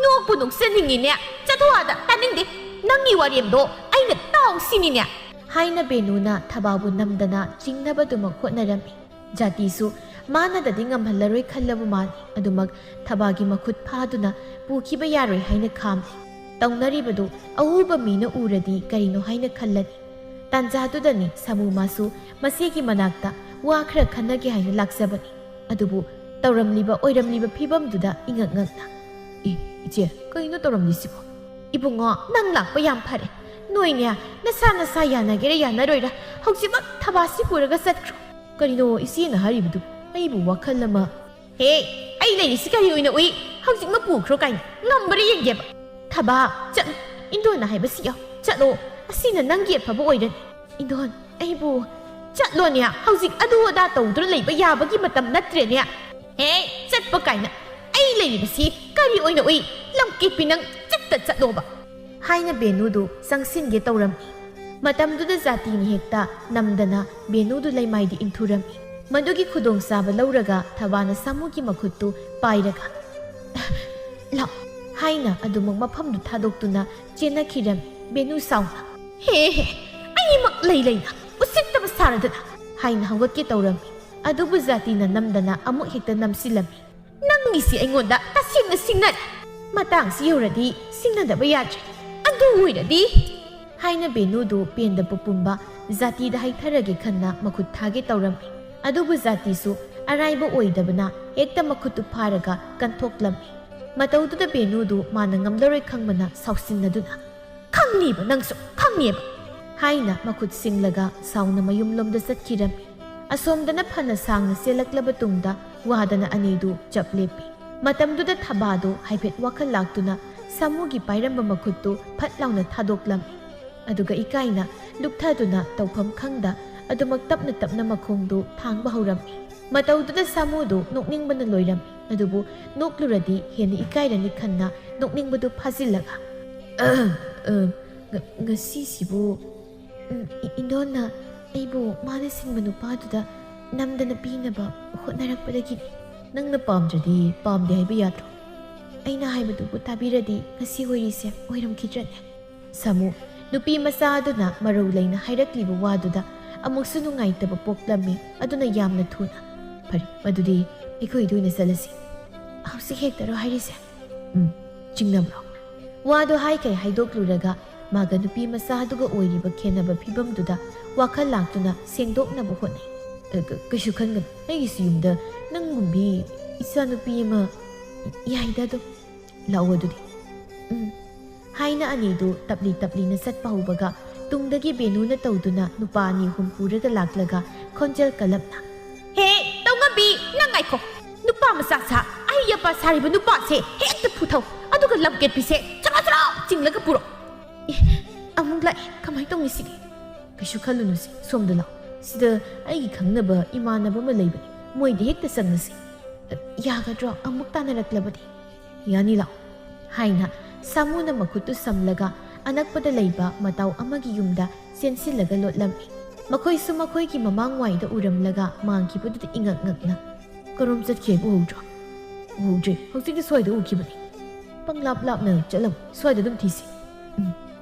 ꯅꯣꯛꯄꯨ ꯅꯣꯛꯆꯅꯤꯡꯉꯤꯅꯦ꯫ ꯆꯠꯊꯣꯛ ꯑꯥꯗ, ꯇꯥꯅꯤꯡꯗꯦ꯫ ꯅꯪꯒꯤ ꯋꯥꯔꯦꯝꯗꯣ ꯑꯩꯅ ꯇꯥꯎ ꯁꯤꯅꯤꯅꯦ꯫ ꯍꯥꯏꯅ ꯕꯦꯅꯨꯅ ꯊꯕꯥꯕꯨ ꯅꯝꯗꯅ ꯆꯤꯡꯅꯕꯗꯨꯃꯛ ꯍꯣꯠꯅꯔꯝꯃꯤ꯫ ꯖꯥꯇꯤꯁꯨ ꯃꯥꯅꯗꯗꯤ ꯉꯝꯍꯜꯂꯔꯣꯏ ꯈꯜꯂꯕ ꯃꯥꯜꯂꯤ꯫ ꯑꯗꯨꯃꯛ ꯊꯕꯥꯒꯤ ꯃꯈꯨꯠ ꯐꯥꯗꯨꯅ ꯄꯨꯈꯤꯕ ꯌꯥꯔꯣꯏ ꯍꯥꯏꯅ ꯈꯥꯝꯂꯤ꯫ ꯇꯧꯅꯔꯤꯕꯗꯨ ꯑꯎꯕ ꯃꯤꯅ ꯎꯔꯗꯤ ꯀꯔꯤꯅꯣ ꯍꯥꯏꯅ ꯈꯜꯂꯅꯤ꯫ ꯇꯥꯟꯖꯥꯗꯨꯗꯅꯤ ꯁꯥꯃꯨ ꯃꯥꯁꯨ ꯃꯆꯦꯒꯤ ꯃꯅꯥꯛꯇ ꯋꯥ ꯈꯔ ꯈꯟꯅꯒꯦ ꯍꯥꯏꯅ ꯂꯥꯛꯆꯕꯅꯤ꯫ ꯑꯗꯨꯕꯨ ꯇꯧꯔꯝꯂꯤꯕ ꯑꯣꯏꯔꯝꯂꯤꯕ ꯐꯤꯕꯝꯗꯨꯗ ꯏꯉꯛ ꯉꯛꯅ, "ꯑꯦ, ꯏꯆꯦ, ꯀꯩꯅꯣ ꯇꯧꯔꯝꯂꯤꯁꯤꯕꯣ?" "ꯏꯕꯨꯡꯉꯣ, ꯅꯪ ꯂꯥꯛꯄ ꯌꯥꯝ ꯐꯔꯦ꯫ ꯅꯣꯏꯅꯦ, ꯅꯁꯥ ꯅꯁꯥ ꯌꯥꯅꯒꯦꯔꯥ ꯌꯥꯅꯔꯣꯏꯔꯥ, ꯍꯧꯖꯤꯛꯃꯛ ꯊꯕꯥꯁꯤ ꯄꯨꯔꯒ ꯆꯠꯈ꯭ꯔꯣ꯫" "ꯀꯔꯤꯅꯣ ꯏꯆꯦꯅ ꯍꯥꯏꯔꯤꯕꯗꯨ? ꯑꯩꯕꯨ ꯋꯥꯈꯜ ꯑꯃ..." "ꯍꯦ, ꯑꯩ ꯂꯩꯔꯤꯁꯤ ꯀꯔꯤ ꯑꯣꯏꯅ ꯎꯏ? ꯍꯧꯖꯤꯛꯃꯛ ꯄꯨꯈ꯭ꯔꯣ ꯀꯥꯏꯅ꯫ ꯉꯝꯕ꯭ꯔꯥ ꯌꯦꯡꯒꯦꯕ꯫" "ꯊꯕꯥ, ꯆꯠꯂꯣ꯫ ꯏꯟꯗꯣꯟꯅ ꯍꯥꯏꯕꯁꯤ ꯌꯥꯎ꯫ ꯆꯠꯂꯣ꯫ ꯑꯁꯤꯅ ꯅꯪꯒꯤ ꯑꯐꯕ ꯑꯣꯏꯔꯅꯤ꯫" "ꯏꯟꯗꯣꯟ, ꯑꯩꯕꯨ..." "ꯆꯠꯂꯣꯅꯦ, ꯍꯧꯖꯤꯛ ꯑꯗꯨ ꯑꯗꯥ ꯇꯧꯗꯨꯅ ꯂꯩꯕ ꯌꯥꯕꯒꯤ ꯃꯇꯝ ꯅꯠꯇ꯭ꯔꯦꯅꯦ꯫ ꯍꯦ, ꯆꯠꯄ ꯀꯥꯏꯅ꯫ ꯑꯩ ꯂꯩꯔꯤꯕꯁꯤ ꯀꯔꯤ ꯑꯣꯏꯅ ꯎꯏ? ꯂꯝꯀꯦꯠꯄꯤ ꯅꯪ, ꯆꯠꯇ ꯆꯠꯂꯣꯕ꯫" ꯍꯥꯏꯅ ꯕꯦꯅꯨꯗꯨ ꯆꯪꯁꯤꯟꯒꯦ ꯇꯧꯔꯝꯃꯤ꯫ ꯃꯇꯝꯗꯨꯗ ꯖꯥꯇꯤꯅ ꯍꯦꯛꯇ ꯅꯝꯗꯅ ꯕꯦꯅꯨꯗꯨ ꯂꯩꯃꯥꯏꯗ ꯏꯟꯊꯨꯔꯝꯃꯤ꯫ ꯃꯗꯨꯒꯤ ꯈꯨꯗꯣꯡꯆꯥꯕ ꯂꯧꯔꯒ ꯊꯕꯥꯅ ꯁꯥꯃꯨꯒꯤ ꯃꯈꯨꯠꯇꯨ ꯄꯥꯏꯔꯒ, "ꯂꯥꯎ" ꯍꯥꯏꯅ ꯑꯗꯨꯃꯛ ꯃꯐꯝꯗꯨ ꯊꯥꯗꯣꯛꯇꯨꯅ ꯆꯦꯟꯅꯈꯤꯔꯝꯃꯤ꯫ ꯕꯦꯅꯨ ꯁꯥꯎꯅ, "ꯍꯦ ꯍꯦ, ꯑꯩꯃꯛ ꯂꯩ ꯂꯩꯅ ꯎꯁꯤꯠꯇꯕ ꯁꯥꯔꯗꯅ" ꯍꯥꯏꯅ ꯍꯧꯒꯠꯀꯦ ꯇꯧꯔꯝꯃꯤ꯫ ꯑꯗꯨꯕꯨ ꯖꯥꯇꯤꯅ ꯅꯝꯗꯅ ꯑꯃꯨꯛ ꯍꯦꯛꯇ ꯅꯝꯁꯤꯜꯂꯝꯃꯤ꯫ "ꯅꯪꯒꯤꯁꯤ ꯑꯩꯉꯣꯟꯗ ꯇꯁꯦꯡꯅ ꯁꯤꯡꯅꯔꯦ꯫ ꯃꯇꯥꯡꯁꯤ ꯌꯧꯔꯗꯤ ꯁꯤꯡꯅꯗꯕ ꯌꯥꯗ꯭ꯔꯦ꯫ ꯑꯗꯨ ꯑꯣꯏꯔꯗꯤ" ꯍꯥꯏꯅ ꯕꯦꯅꯨꯗꯨ ꯄꯦꯟꯗꯕ ꯄꯨꯝꯕ ꯖꯥꯇꯤꯗ ꯍꯥꯏꯊꯔꯒꯦ ꯈꯟꯅ ꯃꯈꯨꯠ ꯊꯥꯒꯦ ꯇꯧꯔꯝꯃꯤ꯫ ꯑꯗꯨꯕꯨ ꯖꯥꯇꯤꯁꯨ ꯑꯔꯥꯏꯕ ꯑꯣꯏꯗꯕꯅ ꯍꯦꯛꯇ ꯃꯈꯨꯠꯇꯨ ꯐꯥꯔꯒ ꯀꯟꯊꯣꯛꯂꯝꯃꯤ꯫ ꯃꯇꯧꯗꯨꯗ ꯕꯦꯅꯨꯗꯨ ꯃꯥꯅ ꯉꯝꯂꯔꯣꯏ ꯈꯪꯕꯅ ꯁꯥꯎꯁꯤꯟꯅꯗꯨꯅ, "ꯈꯪꯅꯤꯕ ꯅꯪꯁꯨ, ꯈꯪꯅꯤꯕ" ꯍꯥꯏꯅ ꯃꯈꯨꯠ ꯁꯤꯡꯂꯒ ꯁꯥꯎꯅ ꯃꯌꯨꯝꯂꯣꯝꯗ ꯆꯠꯈꯤꯔꯝꯃꯤ꯫ ꯑꯁꯣꯝꯗꯅ ꯐꯅ ꯁꯥꯡꯅ ꯆꯦꯜꯂꯛꯂꯕ ꯇꯨꯡꯗ ꯋꯥꯗꯅ ꯑꯅꯤꯗꯨ ꯆꯞ ꯂꯦꯞꯄꯤ꯫ ꯃꯇꯝꯗꯨꯗ ꯊꯕꯥꯗꯨ ꯍꯥꯏꯐꯦꯠ ꯋꯥꯈꯜ ꯂꯥꯛꯇꯨꯅ ꯁꯥꯃꯨꯒꯤ ꯄꯥꯏꯔꯝꯕ ꯃꯈꯨꯠꯇꯨ ꯐꯠ ꯂꯥꯎꯅ ꯊꯥꯗꯣꯛꯂꯝꯃꯤ꯫ ꯑꯗꯨꯒ ꯏꯀꯥꯏꯅ ꯂꯨꯞꯊꯗꯨꯅ ꯇꯧꯐꯝ ꯈꯪꯗ ꯑꯗꯨꯃꯛ ꯇꯞꯅ ꯇꯞꯅ ꯃꯈꯣꯡꯗꯨ ꯊꯥꯡꯕ ꯍꯧꯔꯝꯃꯤ꯫ ꯃꯇꯧꯗꯨꯗ ꯁꯥꯃꯨꯗꯨ ꯅꯣꯛꯅꯤꯡꯕꯅ ꯂꯣꯏꯔꯝꯃꯤ꯫ ꯑꯗꯨꯕꯨ ꯅꯣꯛꯂꯨꯔꯗꯤ ꯍꯦꯟꯅ ꯏꯀꯥꯏꯔꯅꯤ ꯈꯟꯅ ꯅꯣꯛꯅꯤꯡꯕꯗꯨ ꯐꯥꯖꯤꯜꯂꯒ, "ꯑ, ꯑ, ꯉ-, ꯉꯁꯤꯁꯤꯕꯨ, ꯎꯝ, ꯏ-, ꯏꯟꯗꯣꯟꯅ ꯑꯩꯕꯨ ꯃꯥꯅ ꯁꯤꯟꯕ ꯅꯨꯄꯥꯗꯨꯗ ꯅꯝꯗꯅ ꯄꯤꯅꯕ ꯍꯣꯠꯅꯔꯛꯄꯗꯒꯤꯅꯤ꯫ ꯅꯪꯅ ꯄꯥꯝꯗ꯭ꯔꯗꯤ ꯄꯥꯝꯗꯦ ꯍꯥꯏꯕ ꯌꯥꯗ꯭ꯔꯣ? ꯑꯩꯅ ꯍꯥꯏꯕꯗꯨꯕꯨ ꯇꯥꯕꯤꯔꯗꯤ ꯉꯁꯤ ꯑꯣꯏꯔꯤꯁꯦ ꯑꯣꯏꯔꯝꯈꯤꯗ꯭ꯔꯅꯦ?" ꯁꯥꯃꯨ, ꯅꯨꯄꯤ ꯃꯆꯥ ꯑꯗꯨꯅ ꯃꯔꯧ ꯂꯩꯅ ꯍꯥꯏꯔꯛꯂꯤꯕ ꯋꯥꯗꯨꯗ ꯑꯃꯨꯛꯁꯨ ꯅꯨꯡꯉꯥꯏꯇꯕ ꯄꯣꯛꯂꯝꯃꯤ꯫ ꯑꯗꯨꯅ ꯌꯥꯝꯅ ꯊꯨꯅ, "ꯐꯔꯦ, ꯃꯗꯨꯗꯤ ꯑꯩꯈꯣꯏꯗ ꯑꯣꯏꯅ ꯆꯠꯂꯁꯤ꯫ ꯍꯧꯖꯤꯛ ꯍꯦꯛꯇꯔꯣ ꯍꯥꯏꯔꯤꯁꯦ? ꯎꯝ, ꯆꯤꯡꯅꯕ꯭ꯔꯣ?" ꯋꯥꯗꯣ ꯍꯥꯏꯈꯩ ꯍꯥꯏꯗꯣꯛꯂꯨꯔꯒ ꯃꯥꯒ ꯅꯨꯄꯤ ꯃꯆꯥꯗꯨꯒ ꯑꯣꯏꯔꯤꯕ ꯈꯦꯟꯅꯕ ꯐꯤꯕꯝꯗꯨꯗ ꯋꯥꯈꯜ ꯂꯥꯛꯇꯨꯅ ꯁꯦꯡꯗꯣꯛꯅꯕ ꯍꯣꯠꯅꯩ꯫ "ꯑ, ꯀ-, ꯀꯩꯁꯨ ꯈꯟꯒꯅꯨ, ꯑꯩꯒꯤꯁꯨ ꯌꯨꯝꯗ ꯅꯪꯒꯨꯝꯕꯤ ꯏꯆꯥꯅꯨꯄꯤ ꯑꯃ ꯌꯥꯏꯗ ꯑꯗꯨꯝ꯫ ꯂꯥꯛꯑꯣ ꯑꯗꯨꯗꯤ꯫ ꯎꯝ," ꯍꯥꯏꯅ ꯑꯅꯤꯗꯨ ꯇꯞꯂꯤ ꯇꯞꯂꯤꯅ ꯆꯠꯄ ꯍꯧꯕꯒ ꯇꯨꯡꯗꯒꯤ ꯕꯦꯅꯨꯅ ꯇꯧꯗꯨꯅ ꯅꯨꯄꯥ ꯑꯅꯤ ꯑꯍꯨꯝ ꯄꯨꯔꯒ ꯂꯥꯛꯂꯒ ꯈꯣꯟꯖꯦꯜ ꯀꯜꯂꯞꯅ, "ꯍꯦ, ꯇꯧꯉꯝꯕꯤ, ꯅꯪ ꯉꯥꯏꯈꯣ꯫ ꯅꯨꯄꯥ ꯃꯆꯥ ꯁꯥ, ꯑꯍꯩ ꯑꯄꯥ ꯁꯥꯔꯤꯕ ꯅꯨꯄꯥꯁꯦ ꯍꯦꯛꯇ ꯐꯨꯊꯧ꯫ ꯑꯗꯨꯒ ꯂꯝꯀꯦꯠꯄꯤꯁꯦ ꯆꯔꯥ ꯆꯔꯥ ꯆꯤꯡꯂꯒ ꯄꯨꯔꯛꯑꯣ꯫ ꯑꯦ, ꯑꯃꯨꯛ ꯂꯥꯛꯑꯦ꯫ ꯀꯃꯥꯏꯅ ꯇꯧꯅꯤ ꯁꯤꯗꯤ?" "ꯀꯩꯁꯨ ꯈꯜꯂꯨꯅꯨꯁꯦ, ꯁꯣꯝꯗ ꯂꯥꯛꯑꯣ꯫ ꯁꯤꯗ ꯑꯩꯒꯤ ꯈꯪꯅꯕ ꯏꯃꯥꯟꯅꯕ ꯑꯃ ꯂꯩꯕꯅꯦ꯫ ꯃꯣꯏꯗ ꯍꯦꯛꯇ ꯆꯪꯉꯁꯤ꯫ ꯑ, ꯌꯥꯒꯗ꯭ꯔꯣ? ꯑꯃꯨꯛ ꯇꯥꯟꯅꯔꯛꯂꯕꯗꯤ?" "ꯌꯥꯅꯤ, ꯂꯥꯛꯑꯣ," ꯍꯥꯏꯅ ꯁꯥꯃꯨꯅ ꯃꯈꯨꯠꯇꯨ ꯁꯝꯂꯒ ꯑꯅꯛꯄꯗ ꯂꯩꯕ ꯃꯇꯥꯎ ꯑꯃꯒꯤ ꯌꯨꯝꯗ ꯆꯦꯟꯁꯤꯜꯂꯒ ꯂꯣꯠꯂꯝꯃꯤ꯫ ꯃꯈꯣꯏꯁꯨ ꯃꯈꯣꯏꯒꯤ ꯃꯃꯥꯡꯋꯥꯏꯗ ꯎꯔꯝꯂꯒ ꯃꯥꯡꯈꯤꯕꯗꯨꯗ ꯏꯉꯛ ꯉꯛꯅ, "ꯀꯔꯣꯝ ꯆꯠꯈꯤ ꯍꯥꯏꯕ ꯎꯍꯧꯗ꯭ꯔꯣ?" "ꯎꯍꯧꯗ꯭ꯔꯦ, ꯍꯧꯖꯤꯛꯇꯤ ꯁ꯭ꯋꯥꯏꯗ ꯎꯈꯤꯕꯅꯤ꯫ ꯄꯪꯂꯥꯞ ꯂꯥꯞꯅ ꯆꯠꯂꯝ, ꯁ꯭ꯋꯥꯏꯗ ꯑꯗꯨꯝ ꯊꯤꯁꯤ꯫" "ꯎꯝ,"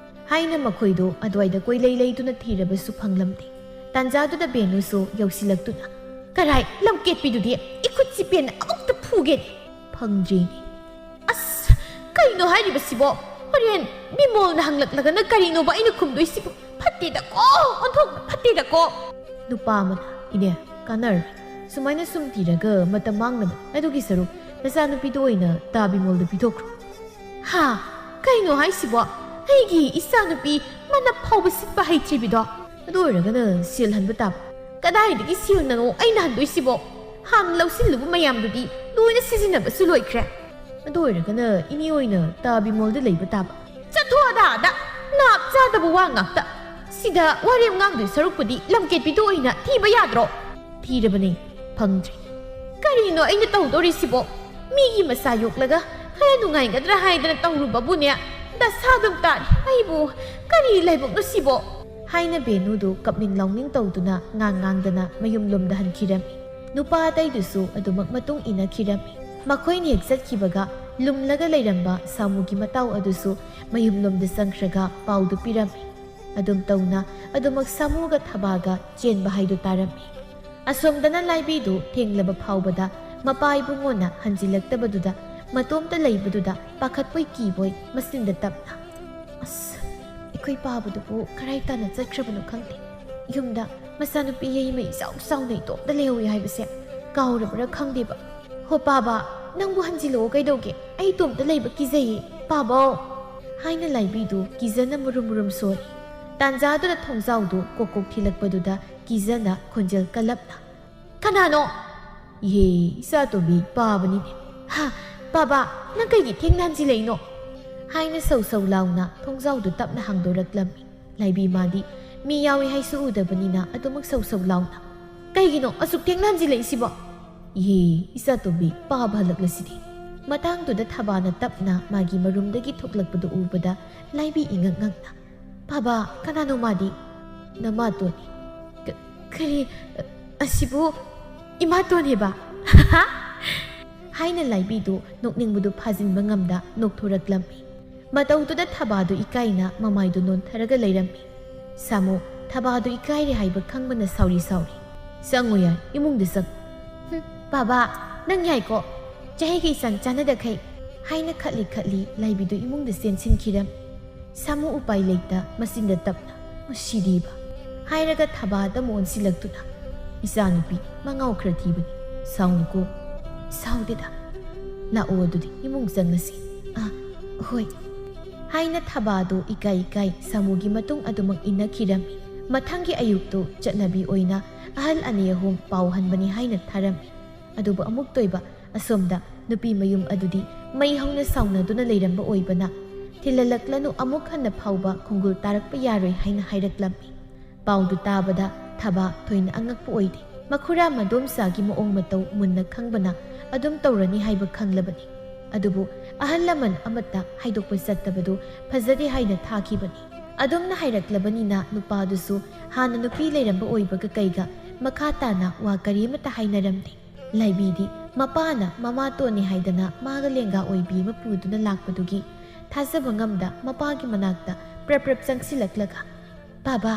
ꯍꯥꯏꯅ ꯃꯈꯣꯏꯗꯨ ꯑꯗꯨꯋꯥꯏꯗ ꯀꯣꯏꯂꯩ ꯂꯩꯗꯨꯅ ꯊꯤꯔꯕꯁꯨ ꯐꯪꯂꯝꯗꯦ꯫ ꯇꯥꯟꯖꯥꯗꯨꯗ ꯕꯦꯅꯨꯁꯨ ꯌꯧꯁꯤꯜꯂꯛꯇꯨꯅ, "ꯀꯔꯥꯏ, ꯂꯝꯀꯦꯠꯄꯤꯗꯨꯗꯤ? ꯏꯈꯨꯠꯁꯤ ꯄꯦꯟꯅ ꯑꯃꯨꯛꯇ ꯐꯨꯒꯦꯅꯦ!" "ꯐꯪꯗ꯭ꯔꯦꯅꯦ꯫ ꯑꯁ, ꯀꯩꯅꯣ ꯍꯥꯏꯔꯤꯕꯁꯤꯕꯣ? ꯍꯣꯔꯦꯟ ꯕꯤꯃꯣꯜꯅ ꯍꯪꯂꯛꯂꯒꯅ ꯀꯔꯤꯅꯣꯕ ꯑꯩꯅ ꯈꯨꯝꯗꯣꯏꯁꯤꯕꯣ? ꯐꯠꯇꯦꯗꯀꯣ, ꯑꯣꯟꯊꯣꯛꯅ ꯐꯠꯇꯦꯗꯀꯣ!" ꯅꯨꯄꯥ ꯑꯃꯅ, "ꯏꯅꯦ, ꯀꯥꯟꯅꯔꯣꯏ꯫ ꯁꯨꯃꯥꯏꯅ ꯁꯨꯝ ꯊꯤꯔꯒ ꯃꯇꯝ ꯃꯥꯡꯅꯕꯅꯤ꯫ ꯑꯗꯨꯒꯤ ꯁꯔꯨꯛ ꯅꯆꯥꯅꯨꯄꯤꯗꯨ ꯑꯣꯏꯅ ꯇꯥ ꯕꯤꯃꯣꯜꯗ ꯄꯤꯊꯣꯛꯈ꯭ꯔꯣ꯫" "ꯍꯥ? ꯀꯩꯅꯣ ꯍꯥꯏꯁꯤꯕꯣ? ꯑꯩꯒꯤ ꯏꯆꯥꯅꯨꯄꯤ ꯃꯅꯞ ꯐꯥꯎꯕ ꯁꯤꯠꯄ ꯍꯩꯇ꯭ꯔꯤꯕꯤꯗꯣ?" "ꯑꯗꯨ ꯑꯣꯏꯔꯒꯅ ꯁꯦꯜ ꯍꯟꯕ ꯇꯥꯕ꯫" "ꯀꯗꯥꯏꯗꯒꯤ ꯁꯦꯜꯅꯅꯣ ꯑꯩꯅ ꯍꯟꯗꯣꯏꯁꯤꯕꯣ? ꯍꯥꯟꯅ ꯂꯧꯁꯤꯜꯂꯨꯕ ꯃꯌꯥꯝꯗꯨꯗꯤ ꯂꯣꯏꯅ ꯁꯤꯖꯤꯟꯅꯕꯁꯨ ꯂꯣꯏꯈ꯭ꯔꯦ꯫" "ꯑꯗꯨ ꯑꯣꯏꯔꯒꯅ ꯏꯅꯦ ꯑꯣꯏꯅ ꯇꯥ ꯕꯤꯃꯣꯜꯗ ꯂꯩꯕ ꯇꯥꯕ꯫" "ꯆꯠꯊꯣꯛ ꯑꯗꯥ ꯑꯗ! ꯅꯥꯞ ꯆꯥꯗꯕ ꯋꯥ ꯉꯥꯛꯇ! ꯁꯤꯗ ꯋꯥꯔꯦꯝ ꯉꯥꯡꯗꯣꯏ ꯁꯔꯨꯛꯄꯨꯗꯤ ꯂꯝꯀꯦꯠꯄꯤꯗꯨ ꯑꯣꯏꯅ ꯊꯤꯕ ꯌꯥꯗ꯭ꯔꯣ?" "ꯊꯤꯔꯕꯅꯦ, ꯐꯪꯗ꯭ꯔꯤ꯫ ꯀꯔꯤꯅꯣ ꯑꯩꯅ ꯇꯧꯗꯣꯔꯤꯁꯤꯕꯣ? ꯃꯤꯒꯤ ꯃꯆꯥ ꯌꯣꯛꯂꯒ ꯈꯔ ꯅꯨꯡꯉꯥꯏꯒꯗ꯭ꯔꯥ ꯍꯥꯏꯗꯅ ꯇꯧꯔꯨꯕꯕꯨꯅꯦ, ꯗꯁꯥ ꯑꯗꯨꯝ ꯇꯥꯔꯦ꯫ ꯑꯩꯕꯨ ꯀꯔꯤ ꯂꯥꯏꯕꯛꯅꯣ ꯁꯤꯕꯣ? ꯍꯥꯏꯅ ꯕꯦꯅꯨꯗꯨ ꯀꯞꯅꯤꯡ ꯂꯥꯎꯅꯤꯡ ꯇꯧꯗꯨꯅ ꯉꯥꯡ ꯉꯥꯡꯗꯅ ꯃꯌꯨꯝꯂꯣꯝꯗ ꯍꯟꯈꯤꯔꯝꯃꯤ꯫ ꯅꯨꯄꯥ ꯑꯇꯩꯗꯨꯁꯨ ꯑꯗꯨꯃꯛ ꯃꯇꯨꯡ ꯏꯟꯅꯈꯤꯔꯝꯃꯤ꯫ ꯃꯈꯣꯏꯅ ꯍꯦꯛ ꯆꯠꯈꯤꯕꯒ ꯂꯨꯝꯂꯒ ꯂꯩꯔꯝꯕ ꯁꯥꯃꯨꯒꯤ ꯃꯇꯥꯎ ꯑꯗꯨꯁꯨ ꯃꯌꯨꯝꯂꯣꯝꯗ ꯆꯪꯈ꯭ꯔꯒ ꯄꯥꯎꯗꯨ ꯄꯤꯔꯝꯃꯤ꯫ ꯑꯗꯨꯝ ꯇꯧꯅ ꯑꯗꯨꯃꯛ ꯁꯥꯃꯨꯒ ꯊꯕꯥꯒ ꯆꯦꯟꯕ ꯍꯥꯏꯗꯨ ꯇꯥꯔꯝꯃꯤ꯫ ꯑꯁꯣꯝꯗꯅ ꯂꯥꯏꯕꯤꯗꯨ ꯊꯦꯡꯂꯕ ꯐꯥꯎꯕꯗ ꯃꯄꯥ ꯏꯕꯨꯡꯉꯣꯅ ꯍꯟꯖꯤꯜꯂꯛꯇꯕꯗꯨꯗ ꯃꯇꯣꯝꯇ ꯂꯩꯕꯗꯨꯗ ꯄꯥꯈꯠꯄꯣꯏ ꯀꯤꯕꯣꯏ ꯃꯆꯤꯟꯗ ꯇꯞꯅ, "ꯑꯁ, ꯑꯩꯈꯣꯏ ꯄꯥꯕꯗꯨꯕꯨ ꯀꯔꯥꯏ ꯇꯥꯟꯅ ꯆꯠꯈ꯭ꯔꯕꯅꯣ ꯈꯪꯗꯦ꯫ ꯌꯨꯝꯗ ꯃꯆꯥꯅꯨꯄꯤ ꯌꯩꯃ ꯏꯆꯥꯎ ꯆꯥꯎꯅ ꯏꯇꯣꯝꯇ ꯂꯩꯍꯧꯏ ꯍꯥꯏꯕꯁꯦ ꯀꯥꯎꯔꯕ꯭ꯔꯥ ꯈꯪꯗꯦꯕ꯫ ꯍꯣ ꯄꯥꯕ, ꯅꯪꯕꯨ ꯍꯟꯖꯤꯜꯂꯛꯑꯣ ꯀꯩꯗꯧꯒꯦ? ꯑꯩ ꯏꯇꯣꯝꯇ ꯂꯩꯕ ꯀꯤꯖꯩꯌꯦ, ꯄꯥꯕꯧ!" ꯍꯥꯏꯅ ꯂꯥꯏꯕꯤꯗꯨ ꯀꯤꯖꯅ ꯃꯨꯔꯨꯝ ꯃꯨꯔꯨꯝ ꯁꯣꯜꯂꯤ꯫ ꯇꯥꯟꯖꯥꯗꯨꯗ ꯊꯣꯡꯖꯥꯎꯗꯨ ꯀꯣꯛ ꯀꯣꯛ ꯊꯤꯜꯂꯛꯄꯗꯨꯗ ꯀꯤꯖꯅ ꯈꯣꯟꯖꯦꯜ ꯀꯜꯂꯞꯅ, "ꯀꯅꯥꯅꯣ?" "ꯏꯍꯦ, ꯏꯆꯥꯇꯣꯝꯕꯤ, ꯄꯥꯕꯅꯤꯅꯦ꯫" "ꯍꯥ, ꯄꯥꯕ, ꯅꯪ ꯀꯩꯒꯤ ꯊꯦꯡꯅ ꯍꯟꯖꯤꯜꯂꯛꯏꯅꯣ?" ꯍꯥꯏꯅ ꯁꯧ ꯁꯧ ꯂꯥꯎꯅ ꯊꯣꯡꯖꯥꯎꯗꯨ ꯇꯞꯅ ꯍꯥꯡꯗꯣꯔꯛꯂꯝꯃꯤ꯫ ꯂꯥꯏꯕꯤ ꯃꯥꯗꯤ ꯃꯤ ꯌꯥꯎꯏ ꯍꯥꯏꯁꯨ ꯎꯗꯕꯅꯤꯅ ꯑꯗꯨꯃꯛ ꯁꯧ ꯁꯧ ꯂꯥꯎꯅ, "ꯀꯩꯒꯤꯅꯣ ꯑꯁꯨꯛ ꯊꯦꯡꯅ ꯍꯟꯖꯤꯜꯂꯛꯏꯁꯤꯕꯣ?" "ꯏꯍꯦ, ꯏꯆꯥꯇꯣꯝꯕꯤ, ꯄꯥꯕ ꯍꯜꯂꯛꯂꯁꯤꯗꯤ꯫" ꯃꯇꯥꯡꯗꯨꯗ ꯊꯕꯥꯅ ꯇꯞꯅ ꯃꯥꯒꯤ ꯃꯔꯨꯝꯗꯒꯤ ꯊꯣꯛꯂꯛꯄꯗꯨ ꯎꯕꯗ ꯂꯥꯏꯕꯤ ꯏꯉꯛ ꯉꯛꯅ, "ꯄꯥꯕ, ꯀꯅꯥꯅꯣ ꯃꯥꯗꯤ?" "ꯅꯃꯥꯇꯣꯟꯅꯤ꯫" "ꯀ-, ꯀꯔꯤ? ꯑꯁꯤꯕꯨ ꯏꯃꯥꯇꯣꯟꯅꯦꯕ?" ꯍꯥꯏꯅ ꯂꯥꯏꯕꯤꯗꯨ ꯅꯣꯛꯅꯤꯡꯕꯗꯨ ꯐꯥꯖꯤꯟꯕ ꯉꯝꯗ ꯅꯣꯛꯊꯣꯔꯛꯂꯝꯃꯤ꯫ ꯃꯇꯧꯗꯨꯗ ꯊꯕꯥꯗꯨ ꯏꯀꯥꯏꯅ ꯃꯃꯥꯏꯗꯨ ꯅꯣꯟꯊꯔꯒ ꯂꯩꯔꯝꯃꯤ꯫ ꯁꯥꯃꯨ ꯊꯕꯥꯗꯨ ꯏꯀꯥꯏꯔꯦ ꯍꯥꯏꯕ ꯈꯪꯕꯅ ꯁꯥꯎꯔꯤ ꯁꯥꯎꯔꯤ, "ꯆꯪꯉꯨ ꯌꯥꯏ, ꯏꯃꯨꯡꯗ ꯆꯪꯉꯨ꯫" "ꯍꯨꯝ, ꯕꯥꯕꯥ, ꯅꯪ ꯌꯥꯏꯀꯣ? ꯆꯍꯤꯒ ꯏꯆꯥꯟ ꯆꯥꯟꯅꯗꯈꯩ꯫" ꯍꯥꯏꯅ ꯈꯠꯂꯤ ꯈꯠꯂꯤ ꯂꯥꯏꯕꯤꯗꯨ ꯏꯃꯨꯡꯗ ꯆꯦꯟꯁꯤꯟꯈꯤꯔꯝꯃꯤ꯫ ꯁꯥꯃꯨ ꯎꯄꯥꯏ ꯂꯩꯇ ꯃꯆꯤꯟꯗ ꯇꯞꯅ, "ꯃꯁꯤꯗꯤꯕ!" ꯍꯥꯏꯔꯒ ꯊꯕꯥꯗ ꯑꯃꯨꯛ ꯑꯣꯟꯁꯤꯜꯂꯛꯇꯨꯅ, "ꯏꯆꯥꯅꯨꯄꯤ, ꯃꯉꯥꯎ ꯈꯔ ꯊꯤꯕꯅꯤ, ꯁꯥꯎꯅꯨꯀꯣ꯫" "ꯁꯥꯎꯗꯦꯗ꯫ ꯂꯥꯛꯑꯣ ꯑꯗꯨꯗꯤ, ꯏꯃꯨꯡ ꯆꯪꯉꯁꯤ꯫" "ꯑꯥ, ꯍꯣꯏ꯫" ꯍꯥꯏꯅ ꯊꯕꯥꯗꯨ ꯏꯀꯥꯏ ꯏꯀꯥꯏ ꯁꯥꯃꯨꯒꯤ ꯃꯇꯨꯡ ꯑꯗꯨꯃꯛ ꯏꯟꯅꯈꯤꯔꯝꯃꯤ꯫ ꯃꯊꯪꯒꯤ ꯑꯌꯨꯛꯇꯨ ꯆꯠꯅꯕꯤ ꯑꯣꯏꯅ ꯑꯍꯜ ꯑꯅꯤ ꯑꯍꯨꯝ ꯄꯥꯎ ꯍꯟꯕꯅꯤ ꯍꯥꯏꯅ ꯊꯥꯔꯝꯃꯤ꯫ ꯑꯗꯨꯕꯨ ꯑꯃꯨꯛꯇ ꯑꯣꯏꯕ ꯑꯁꯣꯝꯗ ꯅꯨꯄꯤ ꯃꯌꯨꯝ ꯑꯗꯨꯗꯤ ꯃꯩ ꯍꯧꯅ ꯁꯥꯎꯅꯗꯨꯅ ꯂꯩꯔꯝꯕ ꯑꯣꯏꯕꯅ, "ꯊꯤꯜꯍꯜꯂꯛꯂꯅꯨ, ꯑꯃꯨꯛ ꯍꯟꯅ ꯐꯥꯎꯕ ꯈꯣꯡꯒꯨꯜ ꯇꯥꯔꯛꯄ ꯌꯥꯔꯣꯏ" ꯍꯥꯏꯅ ꯍꯥꯏꯔꯛꯂꯝꯃꯤ꯫ ꯄꯥꯎꯗꯨ ꯇꯥꯕꯗ ꯊꯕꯥ ꯊꯣꯏꯅ ꯑꯉꯛꯄ ꯑꯣꯏꯗꯦ꯫ ꯃꯈꯨꯔꯥ ꯃꯗꯣꯝꯆꯥꯒꯤ ꯃꯑꯣꯡ ꯃꯇꯧ ꯃꯨꯟꯅ ꯈꯪꯕꯅ ꯑꯗꯨꯝ ꯇꯧꯔꯅꯤ ꯍꯥꯏꯕ ꯈꯪꯂꯕꯅꯤ꯫ ꯑꯗꯨꯕꯨ ꯑꯍꯜ ꯂꯃꯟ ꯑꯃꯠꯇ ꯍꯥꯏꯗꯣꯛꯄ ꯆꯠꯇꯕꯗꯨ ꯐꯖꯗꯦ ꯍꯥꯏꯅ ꯊꯥꯈꯤꯕꯅꯤ꯫ ꯑꯗꯨꯝꯅ ꯍꯥꯏꯔꯛꯂꯕꯅꯤꯅ ꯅꯨꯄꯥꯗꯨꯁꯨ ꯍꯥꯟꯅ ꯅꯨꯄꯤ ꯂꯩꯔꯝꯕ ꯑꯣꯏꯕꯒ ꯀꯩꯒ ꯃꯈꯥ ꯇꯥꯅ ꯋꯥ ꯀꯔꯤꯃꯠꯇ ꯍꯥꯏꯅꯔꯝꯗꯦ꯫ ꯂꯥꯏꯕꯤꯗꯤ ꯃꯄꯥꯅ ꯃꯃꯥꯇꯣꯟꯅꯤ ꯍꯥꯏꯗꯅ ꯃꯥꯒ ꯂꯦꯡꯒꯥ ꯑꯣꯏꯕꯤ ꯑꯃ ꯄꯨꯗꯨꯅ ꯂꯥꯛꯄꯗꯨꯒꯤ ꯊꯥꯖꯕ ꯉꯝꯗ ꯃꯄꯥꯒꯤ ꯃꯅꯥꯛꯇ ꯄ꯭ꯔꯞ ꯄ꯭ꯔꯞ ꯆꯪꯁꯤꯜꯂꯛꯂꯒ, "ꯄꯥꯕ,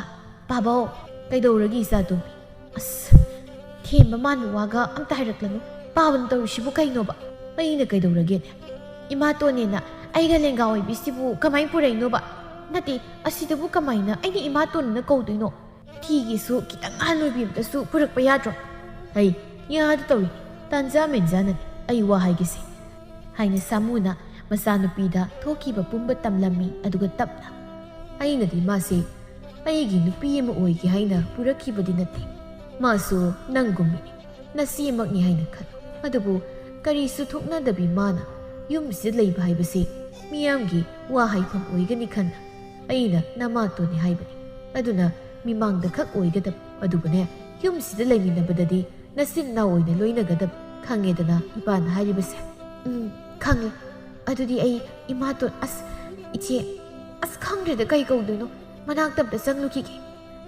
ꯄꯥꯕꯧ, ꯀꯩꯗꯧꯔꯒꯦ ꯏꯆꯥꯇꯣꯝꯕꯤ? ꯑꯁ, ꯊꯦꯝꯕ ꯃꯥꯟꯕ ꯋꯥꯒ ꯑꯝꯇ ꯍꯥꯏꯔꯛꯂꯅꯨ꯫ ꯄꯥꯕꯅ ꯇꯧꯔꯤꯁꯤꯕꯨ ꯀꯩꯅꯣꯕ? ꯑꯩꯅ ꯀꯩꯗꯧꯔꯒꯦꯅꯦ? ꯏꯃꯥꯇꯣꯟꯅꯦꯅ ꯑꯩꯒ ꯂꯦꯡꯒꯥ ꯑꯣꯏꯕꯤꯁꯤꯕꯨ ꯀꯃꯥꯏꯅ ꯄꯨꯔꯛꯏꯅꯣꯕ? ꯅꯠꯇꯦ, ꯑꯁꯤꯗꯕꯨ ꯀꯃꯥꯏꯅ ꯑꯩꯅ ꯏꯃꯥꯇꯣꯟꯅ ꯀꯧꯗꯣꯏꯅꯣ? ꯐꯤꯒꯤꯁꯨ ꯈꯤꯇꯪ ꯑꯍꯟ ꯑꯣꯏꯕꯤꯕꯗꯁꯨ ꯄꯨꯔꯛꯄ ꯌꯥꯗ꯭ꯔꯣ?" "ꯍꯩ, ꯌꯥꯗ ꯇꯧꯔꯤ꯫ ꯇꯥꯟꯖꯥ ꯃꯦꯟꯖꯥꯅꯅꯤ, ꯑꯩ ꯋꯥ ꯍꯥꯏꯒꯦꯁꯦ," ꯍꯥꯏꯅ ꯁꯥꯃꯨꯅ ꯃꯆꯥꯅꯨꯄꯤꯗ ꯊꯣꯛꯈꯤꯕ ꯄꯨꯝꯕ ꯇꯝꯂꯝꯃꯤ꯫ ꯑꯗꯨꯒ ꯇꯞꯅ, "ꯑꯩꯅꯗꯤ ꯃꯥꯁꯦ ꯑꯩꯒꯤ ꯅꯨꯄꯤ ꯑꯃ ꯑꯣꯏꯒꯦ ꯍꯥꯏꯅ ꯄꯨꯔꯛꯈꯤꯕꯗꯤ ꯅꯠꯇꯦ꯫ ꯃꯥꯁꯨ ꯅꯪꯒꯨꯝꯕꯅꯤ, ꯅꯆꯦꯃꯛꯅꯤ ꯍꯥꯏꯅ ꯈꯜꯂꯨ꯫ ꯑꯗꯨꯕꯨ ꯀꯔꯤꯁꯨ ꯊꯣꯛꯅꯗꯕꯤ ꯃꯥꯅ ꯌꯨꯝꯁꯤꯗ ꯂꯩꯕ ꯍꯥꯏꯕꯁꯤ ꯃꯤꯌꯥꯝꯒꯤ ꯋꯥ ꯍꯥꯏꯐꯝ ꯑꯣꯏꯒꯅꯤ ꯈꯟꯅ ꯑꯩꯅ ꯅꯃꯥꯇꯣꯟꯅꯤ ꯍꯥꯏꯕꯅꯤ꯫ ꯑꯗꯨꯅ ꯃꯤꯃꯥꯡꯗ ꯈꯛ ꯑꯣꯏꯒꯗꯕ, ꯑꯗꯨꯕꯨꯅꯦ, ꯌꯨꯝꯁꯤꯗ ꯂꯩꯃꯤꯟꯅꯕꯗꯗꯤ ꯅꯆꯤꯟ ꯅꯅꯥꯎ ꯑꯣꯏꯅ ꯂꯣꯏꯅꯒꯗꯕ, ꯈꯪꯉꯦꯗꯅ ꯏꯄꯥꯅ ꯍꯥꯏꯔꯤꯕꯁꯦ?" "ꯎꯝ, ꯈꯪꯉꯦ꯫ ꯑꯗꯨꯗꯤ ꯑꯩ ꯏꯃꯥꯇꯣꯟ, ꯑꯁ, ꯏꯆꯦ, ꯑꯁ, ꯈꯪꯗ꯭ꯔꯦꯗ, ꯀꯩ ꯀꯧꯗꯣꯏꯅꯣ꯫ ꯃꯅꯥꯛꯇ ꯑꯝꯇ ꯆꯪꯂꯨꯈꯤꯒꯦ,"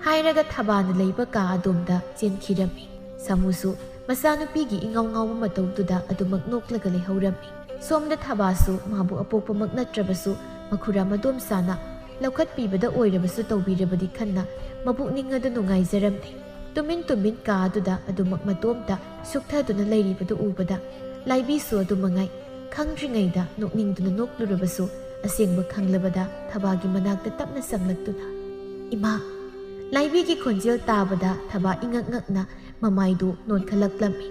ꯍꯥꯏꯔꯒ ꯊꯕꯥꯅ ꯂꯩꯕ ꯀꯥ ꯑꯗꯣꯝꯗ ꯆꯦꯟꯈꯤꯔꯝꯃꯤ꯫ ꯁꯥꯃꯨꯁꯨ ꯃꯆꯥꯅꯨꯄꯤꯒꯤ ꯏꯉꯥꯎ ꯉꯥꯎꯕ ꯃꯇꯧꯗꯨꯗ ꯑꯗꯨꯃꯛ ꯅꯣꯛꯂꯒ ꯂꯩꯍꯧꯔꯝꯃꯤ꯫ ꯁꯣꯝꯗ ꯊꯕꯥꯁꯨ ꯃꯥꯕꯨ ꯑꯄꯣꯛꯄꯃꯛ ꯅꯠꯇ꯭ꯔꯕꯁꯨ ꯃꯈꯨꯔꯥ ꯃꯗꯣꯝꯆꯥꯅ ꯂꯧꯈꯠꯄꯤꯕꯗ ꯑꯣꯏꯔꯕꯁꯨ ꯇꯧꯕꯤꯔꯕꯗꯤ ꯈꯟꯅ ꯃꯄꯨꯛꯅꯤꯡ ꯑꯗꯨ ꯅꯨꯡꯉꯥꯏꯖꯔꯝꯗꯦ꯫ ꯇꯨꯃꯤꯟ ꯇꯨꯃꯤꯟ ꯀꯥ ꯑꯗꯨꯗ ꯑꯗꯨꯃꯛ ꯃꯇꯣꯝꯇ ꯁꯨꯛꯊꯗꯨꯅ ꯂꯩꯔꯤꯕꯗꯨ ꯎꯕꯗ ꯂꯥꯏꯕꯤꯁꯨ ꯑꯗꯨ ꯃꯉꯥꯏ ꯈꯪꯗ꯭ꯔꯤꯉꯩꯗ ꯅꯣꯛꯅꯤꯡꯗꯨꯅ ꯅꯣꯛꯂꯨꯔꯕꯁꯨ ꯑꯁꯦꯡꯕ ꯈꯪꯂꯕꯗ ꯊꯕꯥꯒꯤ ꯃꯅꯥꯛꯇ ꯇꯞꯅ ꯆꯪꯂꯛꯇꯨꯅ, "ꯏꯃꯥ!" ꯂꯥꯏꯕꯤꯒꯤ ꯈꯣꯟꯖꯦꯜ ꯇꯥꯕꯗ ꯊꯕꯥ ꯏꯉꯛ ꯉꯛꯅ ꯃꯃꯥꯏꯗꯨ ꯅꯣꯟꯈꯠꯂꯛꯂꯝꯃꯤ꯫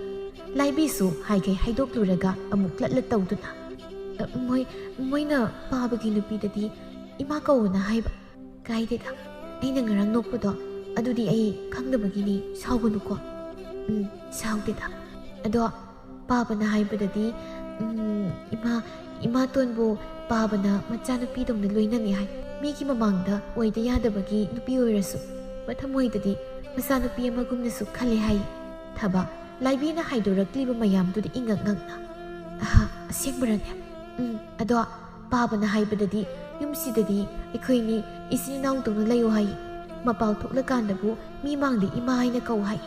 ꯂꯥꯏꯕꯤꯁꯨ ꯍꯥꯏꯈꯩ ꯍꯥꯏꯗꯣꯛꯂꯨꯔꯒ ꯑꯃꯨꯛ ꯂꯠꯂ ꯇꯧꯗꯨꯅ, "ꯑ, ꯃꯣꯏ, ꯃꯣꯏꯅ ꯄꯥꯕꯒꯤ ꯅꯨꯄꯤꯗꯗꯤ ꯏꯃꯥ ꯀꯧꯋꯣꯅ ꯍꯥꯏꯕ꯫ ꯀꯥꯏꯗꯦꯗ, ꯑꯩꯅ ꯉꯔꯥꯡ ꯅꯣꯛꯄꯗꯣ ꯑꯗꯨꯗꯤ ꯑꯩ ꯈꯪꯗꯕꯒꯤꯅꯤ, ꯁꯥꯎꯒꯅꯨꯀꯣ꯫" "ꯎꯝ, ꯁꯥꯎꯗꯦꯗ꯫ ꯑꯗꯣ ꯄꯥꯕꯅ ꯍꯥꯏꯕꯗꯗꯤ, ꯎꯝ, ꯏꯃꯥ, ꯏꯃꯥꯇꯣꯟꯕꯨ ꯄꯥꯕꯅ ꯃꯆꯥꯅꯨꯄꯤꯗꯧꯅ ꯂꯣꯏꯅꯅꯤ ꯍꯥꯏ꯫ ꯃꯤꯒꯤ ꯃꯃꯥꯡꯗ ꯑꯣꯏꯗ ꯌꯥꯗꯕꯒꯤ ꯅꯨꯄꯤ ꯑꯣꯏꯔꯁꯨ ꯃꯊꯃꯣꯏꯗꯗꯤ ꯃꯆꯥꯅꯨꯄꯤ ꯑꯃꯒꯨꯝꯅꯁꯨ ꯈꯜꯂꯦ ꯍꯥꯏ꯫ ꯊꯕꯥ, ꯂꯥꯏꯕꯤꯅ ꯍꯥꯏꯗꯣꯔꯛꯂꯤꯕ ꯃꯌꯥꯝꯗꯨꯗ ꯏꯉꯛ ꯉꯛꯅ, "ꯑꯍ, ꯑꯁꯦꯡꯕꯔꯅꯦ? ꯎꯝ, ꯑꯗꯣ ꯄꯥꯕꯅ ꯍꯥꯏꯕꯗꯗꯤ ꯌꯨꯝꯁꯤꯗꯗꯤ ꯑꯩꯈꯣꯏꯅꯤ ꯏꯆꯤꯜ ꯏꯅꯥꯎꯗꯧꯅ ꯂꯩꯌꯨ ꯍꯥꯏ꯫ ꯃꯄꯥꯜ ꯊꯣꯛꯂꯀꯥꯟꯗꯕꯨ ꯃꯤ ꯃꯥꯡꯗ ꯏꯃꯥ ꯍꯥꯏꯅ ꯀꯧ ꯍꯥꯏ꯫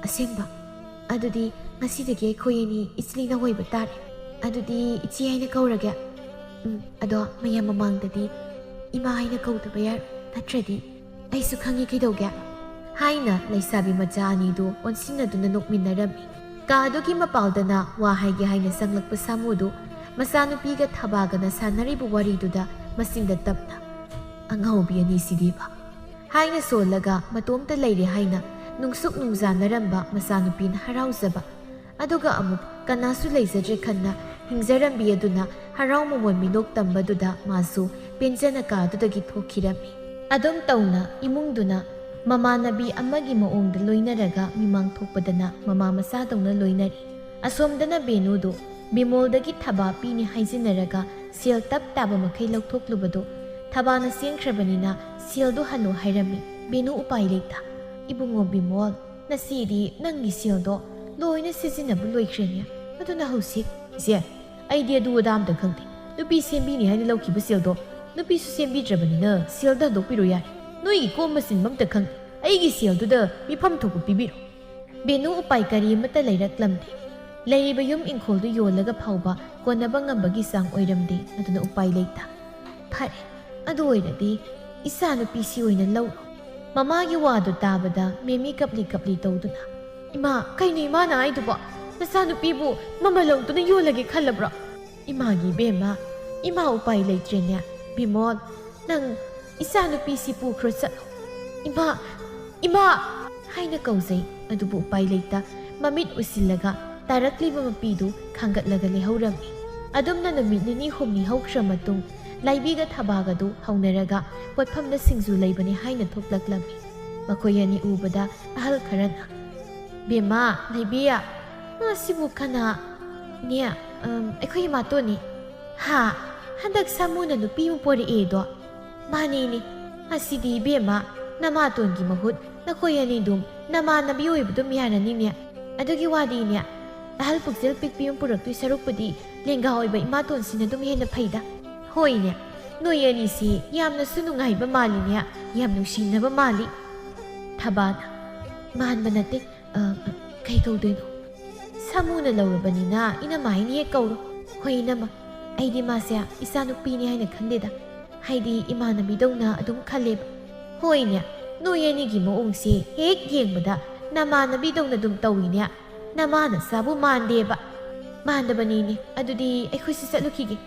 ꯑꯁꯦꯡꯕ? ꯑꯗꯨꯗꯤ ꯉꯁꯤꯗꯒꯤ ꯑꯩꯈꯣꯏ ꯑꯅꯤ ꯏꯆꯤꯜ ꯏꯅꯥꯎ ꯑꯣꯏꯕ ꯇꯥꯔꯦ꯫ ꯑꯗꯨꯗꯤ ꯏꯆꯦ ꯍꯥꯏꯅ ꯀꯧꯔꯒꯦ꯫ ꯎꯝ, ꯑꯗꯣ ꯃꯌꯥꯝ ꯃꯃꯥꯡꯗꯗꯤ ꯏꯃꯥ ꯍꯥꯏꯅ ꯀꯧꯗꯕ ꯌꯥꯔꯣꯏ, ꯅꯠꯇ꯭ꯔꯗꯤ?" "ꯑꯩꯁꯨ ꯈꯪꯉꯤ, ꯀꯩꯗꯧꯒꯦ?" ꯍꯥꯏꯅ ꯂꯩꯁꯥꯕꯤ ꯃꯆꯥ ꯑꯅꯤꯗꯨ ꯑꯣꯟꯁꯤꯟꯅꯗꯨꯅ ꯅꯣꯛꯃꯤꯟꯅꯔꯝꯃꯤ꯫ ꯀꯥ ꯑꯗꯨꯒꯤ ꯃꯄꯥꯜꯗꯅ ꯋꯥ ꯍꯥꯏꯒꯦ ꯍꯥꯏꯅ ꯆꯪꯂꯛꯄ ꯁꯥꯃꯨꯗꯨ ꯃꯆꯥꯅꯨꯄꯤꯒ ꯊꯕꯥꯒꯅ ꯁꯥꯟꯅꯔꯤꯕ ꯋꯥꯔꯤꯗꯨꯗ ꯃꯆꯤꯟꯗ ꯇꯞꯅ, "ꯑꯉꯥꯎꯕꯤ ꯑꯅꯤꯁꯤꯗꯤꯕ" ꯍꯥꯏꯅ ꯁꯣꯜꯂꯒ ꯃꯇꯣꯝꯇ ꯂꯩꯔꯦ ꯍꯥꯏꯅ ꯅꯨꯡꯁꯨꯛ ꯅꯨꯡꯖꯥꯅꯔꯝꯕ ꯃꯆꯥꯅꯨꯄꯤꯅ ꯍꯔꯥꯎꯖꯕ, ꯑꯗꯨꯒ ꯑꯃꯨꯛ ꯀꯅꯥꯁꯨ ꯂꯩꯖꯗ꯭ꯔꯦ ꯈꯟꯅ ꯍꯤꯡꯖꯔꯝꯕꯤ ꯑꯗꯨꯅ ꯍꯔꯥꯎ ꯃꯃꯣꯟ ꯃꯤꯅꯣꯛ ꯇꯝꯕꯗꯨꯗ ꯃꯥꯁꯨ ꯄꯦꯟꯖꯅ ꯀꯥꯗꯨꯗꯒꯤ ꯊꯣꯛꯈꯤꯔꯝꯃꯤ꯫ ꯑꯗꯨꯝ ꯇꯧꯅ ꯏꯃꯨꯡꯗꯨꯅ ꯃꯃꯥꯟꯅꯕꯤ ꯑꯃꯒꯤ ꯃꯑꯣꯡꯗ ꯂꯣꯏꯅꯔꯒ ꯃꯤꯃꯥꯡ ꯊꯣꯛꯄꯗꯅ ꯃꯃꯥ ꯃꯆꯥꯗꯧꯅ ꯂꯣꯏꯅꯔꯤ꯫ ꯑꯁꯣꯝꯗꯅ ꯕꯦꯅꯨꯗꯨ ꯕꯤꯃꯣꯜꯗꯒꯤ ꯊꯕꯥ ꯄꯤꯅꯤ ꯍꯥꯏꯖꯤꯟꯅꯔꯒ ꯁꯦꯜ ꯇꯞ ꯇꯥꯕ ꯃꯈꯩ ꯂꯧꯊꯣꯛꯂꯨꯕꯗꯨ ꯊꯕꯥꯅ ꯆꯦꯟꯈ꯭ꯔꯕꯅꯤꯅ ꯁꯦꯜꯗꯨ ꯍꯜꯂꯨ ꯍꯥꯏꯔꯝꯃꯤ꯫ ꯕꯦꯅꯨ ꯎꯄꯥꯏ ꯂꯩꯇ, "ꯏꯕꯨꯡꯉꯣ ꯕꯤꯃꯣꯜ, ꯅꯆꯦꯗꯤ ꯅꯪꯒꯤ ꯁꯦꯜꯗꯣ ꯂꯣꯏꯅ ꯁꯤꯖꯤꯟꯅꯕ ꯂꯣꯏꯈ꯭ꯔꯦꯅꯦ꯫ ꯑꯗꯨꯅ ꯍꯧꯖꯤꯛ?" "ꯏꯆꯦ, ꯑꯩꯗꯤ ꯑꯗꯨ ꯑꯗꯥ ꯑꯝꯇ ꯈꯪꯗꯦ꯫ ꯅꯨꯄꯤ ꯁꯦꯝꯕꯤꯅꯤ ꯍꯥꯏꯅ ꯂꯧꯈꯤꯕ ꯁꯦꯜꯗꯣ ꯅꯨꯄꯤꯁꯨ ꯁꯦꯝꯕꯤꯗ꯭ꯔꯕꯅꯤꯅ ꯁꯦꯜꯗ ꯍꯟꯗꯣꯛꯄꯤꯔꯣ ꯌꯥꯔꯦ꯫ ꯅꯣꯏꯒꯤ ꯀꯣꯝꯕ ꯆꯤꯟꯕ ꯑꯝꯇ ꯈꯪꯗꯦ꯫ ꯑꯩꯒꯤ ꯁꯦꯜꯗꯨꯗ ꯃꯤꯐꯝ ꯊꯣꯛꯄ ꯄꯤꯕꯤꯔꯣ꯫" ꯕꯦꯅꯨ ꯎꯄꯥꯏ ꯀꯔꯤ ꯑꯃꯠꯇ ꯂꯩꯔꯛꯂꯝꯗꯦ꯫ ꯂꯩꯔꯤꯕ ꯌꯨꯝ ꯏꯪꯈꯣꯜꯗꯨ ꯌꯣꯜꯂꯒ ꯐꯥꯎꯕ ꯀꯣꯟꯅꯕ ꯉꯝꯕꯒꯤ ꯆꯥꯡ ꯑꯣꯏꯔꯝꯗꯦ꯫ ꯑꯗꯨꯅ ꯎꯄꯥꯏ ꯂꯩꯇ, "ꯐꯔꯦ, ꯑꯗꯨ ꯑꯣꯏꯔꯗꯤ ꯏꯆꯥꯅꯨꯄꯤꯁꯤ ꯑꯣꯏꯅ ꯂꯧꯔꯣ꯫" ꯃꯃꯥꯒꯤ ꯋꯥꯗꯨ ꯇꯥꯕꯗ ꯃꯦꯃꯤ ꯀꯞꯂꯤ ꯀꯞꯂꯤ ꯇꯧꯗꯨꯅ, "ꯏꯃꯥ, ꯀꯩꯅꯣ ꯏꯃꯥꯅ ꯍꯥꯏꯗꯨꯕꯣ? ꯅꯆꯥꯅꯨꯄꯤꯕꯨ ꯃꯃꯜ ꯂꯧꯗꯨꯅ ꯌꯣꯜꯂꯒꯦ ꯈꯜꯂꯕ꯭ꯔꯣ?" "ꯏꯃꯥꯒꯤ ꯏꯕꯦꯝꯃ, ꯏꯃꯥ ꯎꯄꯥꯏ ꯂꯩꯇ꯭ꯔꯦꯅꯦ꯫ ꯕꯤꯃꯣꯜ, ꯅꯪ ꯏꯆꯥꯅꯨꯄꯤꯁꯤ ꯄꯨꯈ꯭ꯔꯣ ꯆꯠꯂꯣ꯫" "ꯏꯃꯥ, ꯏꯃꯥ!" ꯍꯥꯏꯅ ꯀꯧꯖꯩ꯫ ꯑꯗꯨꯕꯨ ꯎꯄꯥꯏ ꯂꯩꯇ ꯃꯃꯤꯠ ꯎꯁꯤꯜꯂꯒ ꯇꯥꯔꯛꯂꯤꯕ ꯃꯄꯤꯗꯨ ꯈꯥꯡꯒꯠꯂꯒ ꯂꯩꯍꯧꯔꯝꯃꯤ꯫ ꯑꯗꯨꯝꯅ ꯅꯨꯃꯤꯠ ꯅꯤꯅꯤ ꯍꯨꯝꯅꯤ ꯍꯧꯈ꯭ꯔ ꯃꯇꯨꯡ ꯂꯥꯏꯕꯤꯒ ꯊꯕꯥꯒꯗꯨ ꯍꯧꯅꯔꯒ ꯄꯣꯠꯐꯝꯗ ꯁꯤꯡꯖꯨ ꯂꯩꯕꯅꯤ ꯍꯥꯏꯅ ꯊꯣꯛꯂꯛꯂꯝꯃꯤ꯫ ꯃꯈꯣꯏ ꯑꯅꯤ ꯎꯕꯗ ꯑꯍꯜ ꯈꯔꯅ, "ꯕꯦꯝꯃ, ꯂꯩꯕꯤꯌꯥ, ꯃꯥꯁꯤꯕꯨ ꯀꯅꯥ?" "ꯅꯦ, ꯑꯝ, ꯑꯩꯈꯣꯏ ꯏꯃꯥꯇꯣꯟꯅꯤ꯫" "ꯍꯥ? ꯍꯟꯗꯛ ꯁꯥꯃꯨꯅ ꯅꯨꯄꯤ ꯑꯃ ꯄꯣꯔꯛꯑꯦꯗꯣ?" "ꯃꯥꯅꯦꯅꯦ꯫ ꯑꯁꯤꯗꯤ ꯏꯕꯦꯝꯃ, ꯅꯃꯥꯇꯣꯟꯒꯤ ꯃꯍꯨꯠ ꯅꯈꯣꯏ ꯑꯅꯤꯗꯨꯝ ꯅꯃꯥꯟꯅꯕꯤ ꯑꯣꯏꯕꯗꯨꯝ ꯌꯥꯔꯅꯤꯅꯦ꯫ ꯑꯗꯨꯒꯤ ꯋꯥꯗꯤꯅꯦ, ꯑꯍꯜ ꯄꯨꯛꯆꯦꯜ ꯄꯤꯛꯄꯤ ꯑꯃ ꯄꯨꯔꯛꯇꯣꯏ ꯁꯔꯨꯛꯄꯨꯗꯤ ꯂꯦꯡꯒꯥ ꯑꯣꯏꯕ ꯏꯃꯥꯇꯣꯟꯁꯤꯅ ꯑꯗꯨꯝ ꯍꯦꯟꯅ ꯐꯩꯗ꯫ ꯍꯣꯏꯅꯦ, ꯅꯣꯏ ꯑꯅꯤꯁꯤ ꯌꯥꯝꯅꯁꯨ ꯅꯨꯡꯉꯥꯏꯕ ꯃꯥꯜꯂꯤꯅꯦ, ꯌꯥꯝ ꯅꯨꯡꯁꯤꯅꯕ ꯃꯥꯜꯂꯤ꯫ ꯊꯕꯥꯅ, "ꯃꯥꯟꯕ ꯅꯠꯇꯦ, ꯑ, ꯑ, ꯀꯩ ꯀꯧꯗꯣꯏꯅꯣ?" "ꯁꯥꯃꯨꯅ ꯂꯧꯔꯕꯅꯤꯅ ꯏꯅꯝꯃ ꯍꯥꯏꯅ ꯍꯦꯛ ꯀꯧꯔꯣ꯫" "ꯍꯣꯏ ꯏꯅꯝꯃ, ꯑꯩꯗꯤ ꯃꯥꯁꯦ ꯏꯆꯥꯅꯨꯄꯤꯅꯤ ꯍꯥꯏꯅ ꯈꯟꯗꯦꯗ, ꯍꯥꯏꯗꯤ ꯏꯃꯥꯟꯅꯕꯤꯗꯧꯅ ꯑꯗꯨꯝ ꯈꯜꯂꯦꯕ꯫" "ꯍꯣꯏꯅꯦ, ꯅꯣꯏ ꯑꯅꯤꯒꯤ ꯃꯑꯣꯡꯁꯦ ꯍꯦꯛ ꯌꯦꯡꯕꯗ ꯅꯃꯥꯟꯅꯕꯤꯗꯧꯅ ꯑꯗꯨꯝ ꯇꯧꯏꯅꯦ, ꯅꯃꯥ ꯅꯆꯥꯕꯨ ꯃꯥꯟꯗꯦꯕ꯫" "ꯃꯥꯟꯗꯕꯅꯤꯅꯦ, ꯑꯗꯨꯗꯤ ꯑꯩꯈꯣꯏꯁꯨ ꯆꯠꯂꯨꯈꯤꯒꯦ"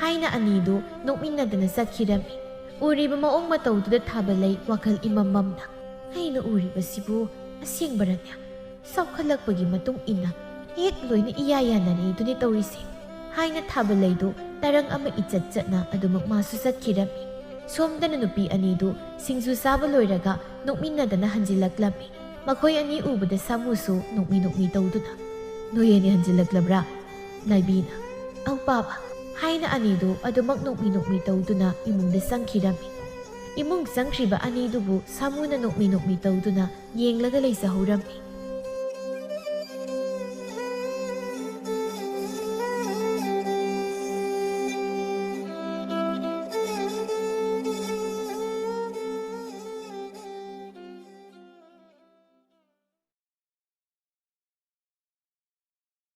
ꯍꯥꯏꯅ ꯑꯅꯤꯗꯨ ꯅꯣꯛꯃꯤꯟꯅꯗꯅ ꯆꯠꯈꯤꯔꯝꯃꯤ꯫ ꯎꯔꯤꯕ ꯃꯑꯣꯡ ꯃꯇꯧꯗꯨꯗ ꯊꯥꯕꯂꯩ ꯋꯥꯈꯜ ꯏꯃꯝ ꯃꯝꯅ, "ꯑꯩꯅ ꯎꯔꯤꯕꯁꯤꯕꯨ ꯑꯁꯦꯡꯕꯔꯅꯦ? ꯆꯥꯎꯈꯠꯂꯛꯄꯒꯤ ꯃꯇꯨꯡ ꯏꯟꯅ ꯍꯦꯛ ꯂꯣꯏꯅ ꯏꯌꯥ ꯌꯥꯅꯔꯦ ꯑꯗꯨꯅꯦ ꯇꯧꯔꯤꯁꯦ" ꯍꯥꯏꯅ ꯊꯥꯕꯂꯩꯗꯨ ꯇꯔꯪ ꯑꯃ ꯏꯆꯠ ꯆꯠꯅ ꯑꯗꯨꯃꯛ ꯃꯥꯁꯨ ꯆꯠꯈꯤꯔꯝꯃꯤ꯫ ꯁꯣꯝꯗꯅ ꯅꯨꯄꯤ ꯑꯅꯤꯗꯨ ꯁꯤꯡꯖꯨ ꯆꯥꯕ ꯂꯣꯏꯔꯒ ꯅꯣꯛꯃꯤꯟꯅꯗꯅ ꯍꯟꯖꯤꯜꯂꯛꯂꯝꯃꯤ꯫ ꯃꯈꯣꯏ ꯑꯅꯤ ꯎꯕꯗ ꯁꯥꯃꯨꯁꯨ ꯅꯣꯛꯃꯤ ꯅꯣꯛꯃꯤ ꯇꯧꯗꯨꯅ, "ꯅꯣꯏ ꯑꯅꯤ ꯍꯟꯖꯤꯜꯂꯛꯂꯕ꯭ꯔꯥ?" ꯂꯥꯏꯕꯤꯅ, "ꯑꯧ ꯄꯥꯕ" ꯍꯥꯏꯅ ꯑꯅꯤꯗꯨ ꯑꯗꯨꯃꯛ ꯅꯣꯛꯃꯤ ꯅꯣꯛꯃꯤ ꯇꯧꯗꯨꯅ ꯏꯃꯨꯡꯗ ꯆꯪꯈꯤꯔꯝꯃꯤ꯫ ꯏꯃꯨꯡ ꯆꯪꯈ꯭ꯔꯤꯕ ꯑꯅꯤꯗꯨꯕꯨ ꯁꯥꯃꯨꯅ ꯅꯣꯛꯃꯤ ꯅꯣꯛꯃꯤ ꯇꯧꯗꯨꯅ ꯌꯦꯡꯂꯒ ꯂꯩꯖꯍꯧꯔꯝꯃꯤ꯫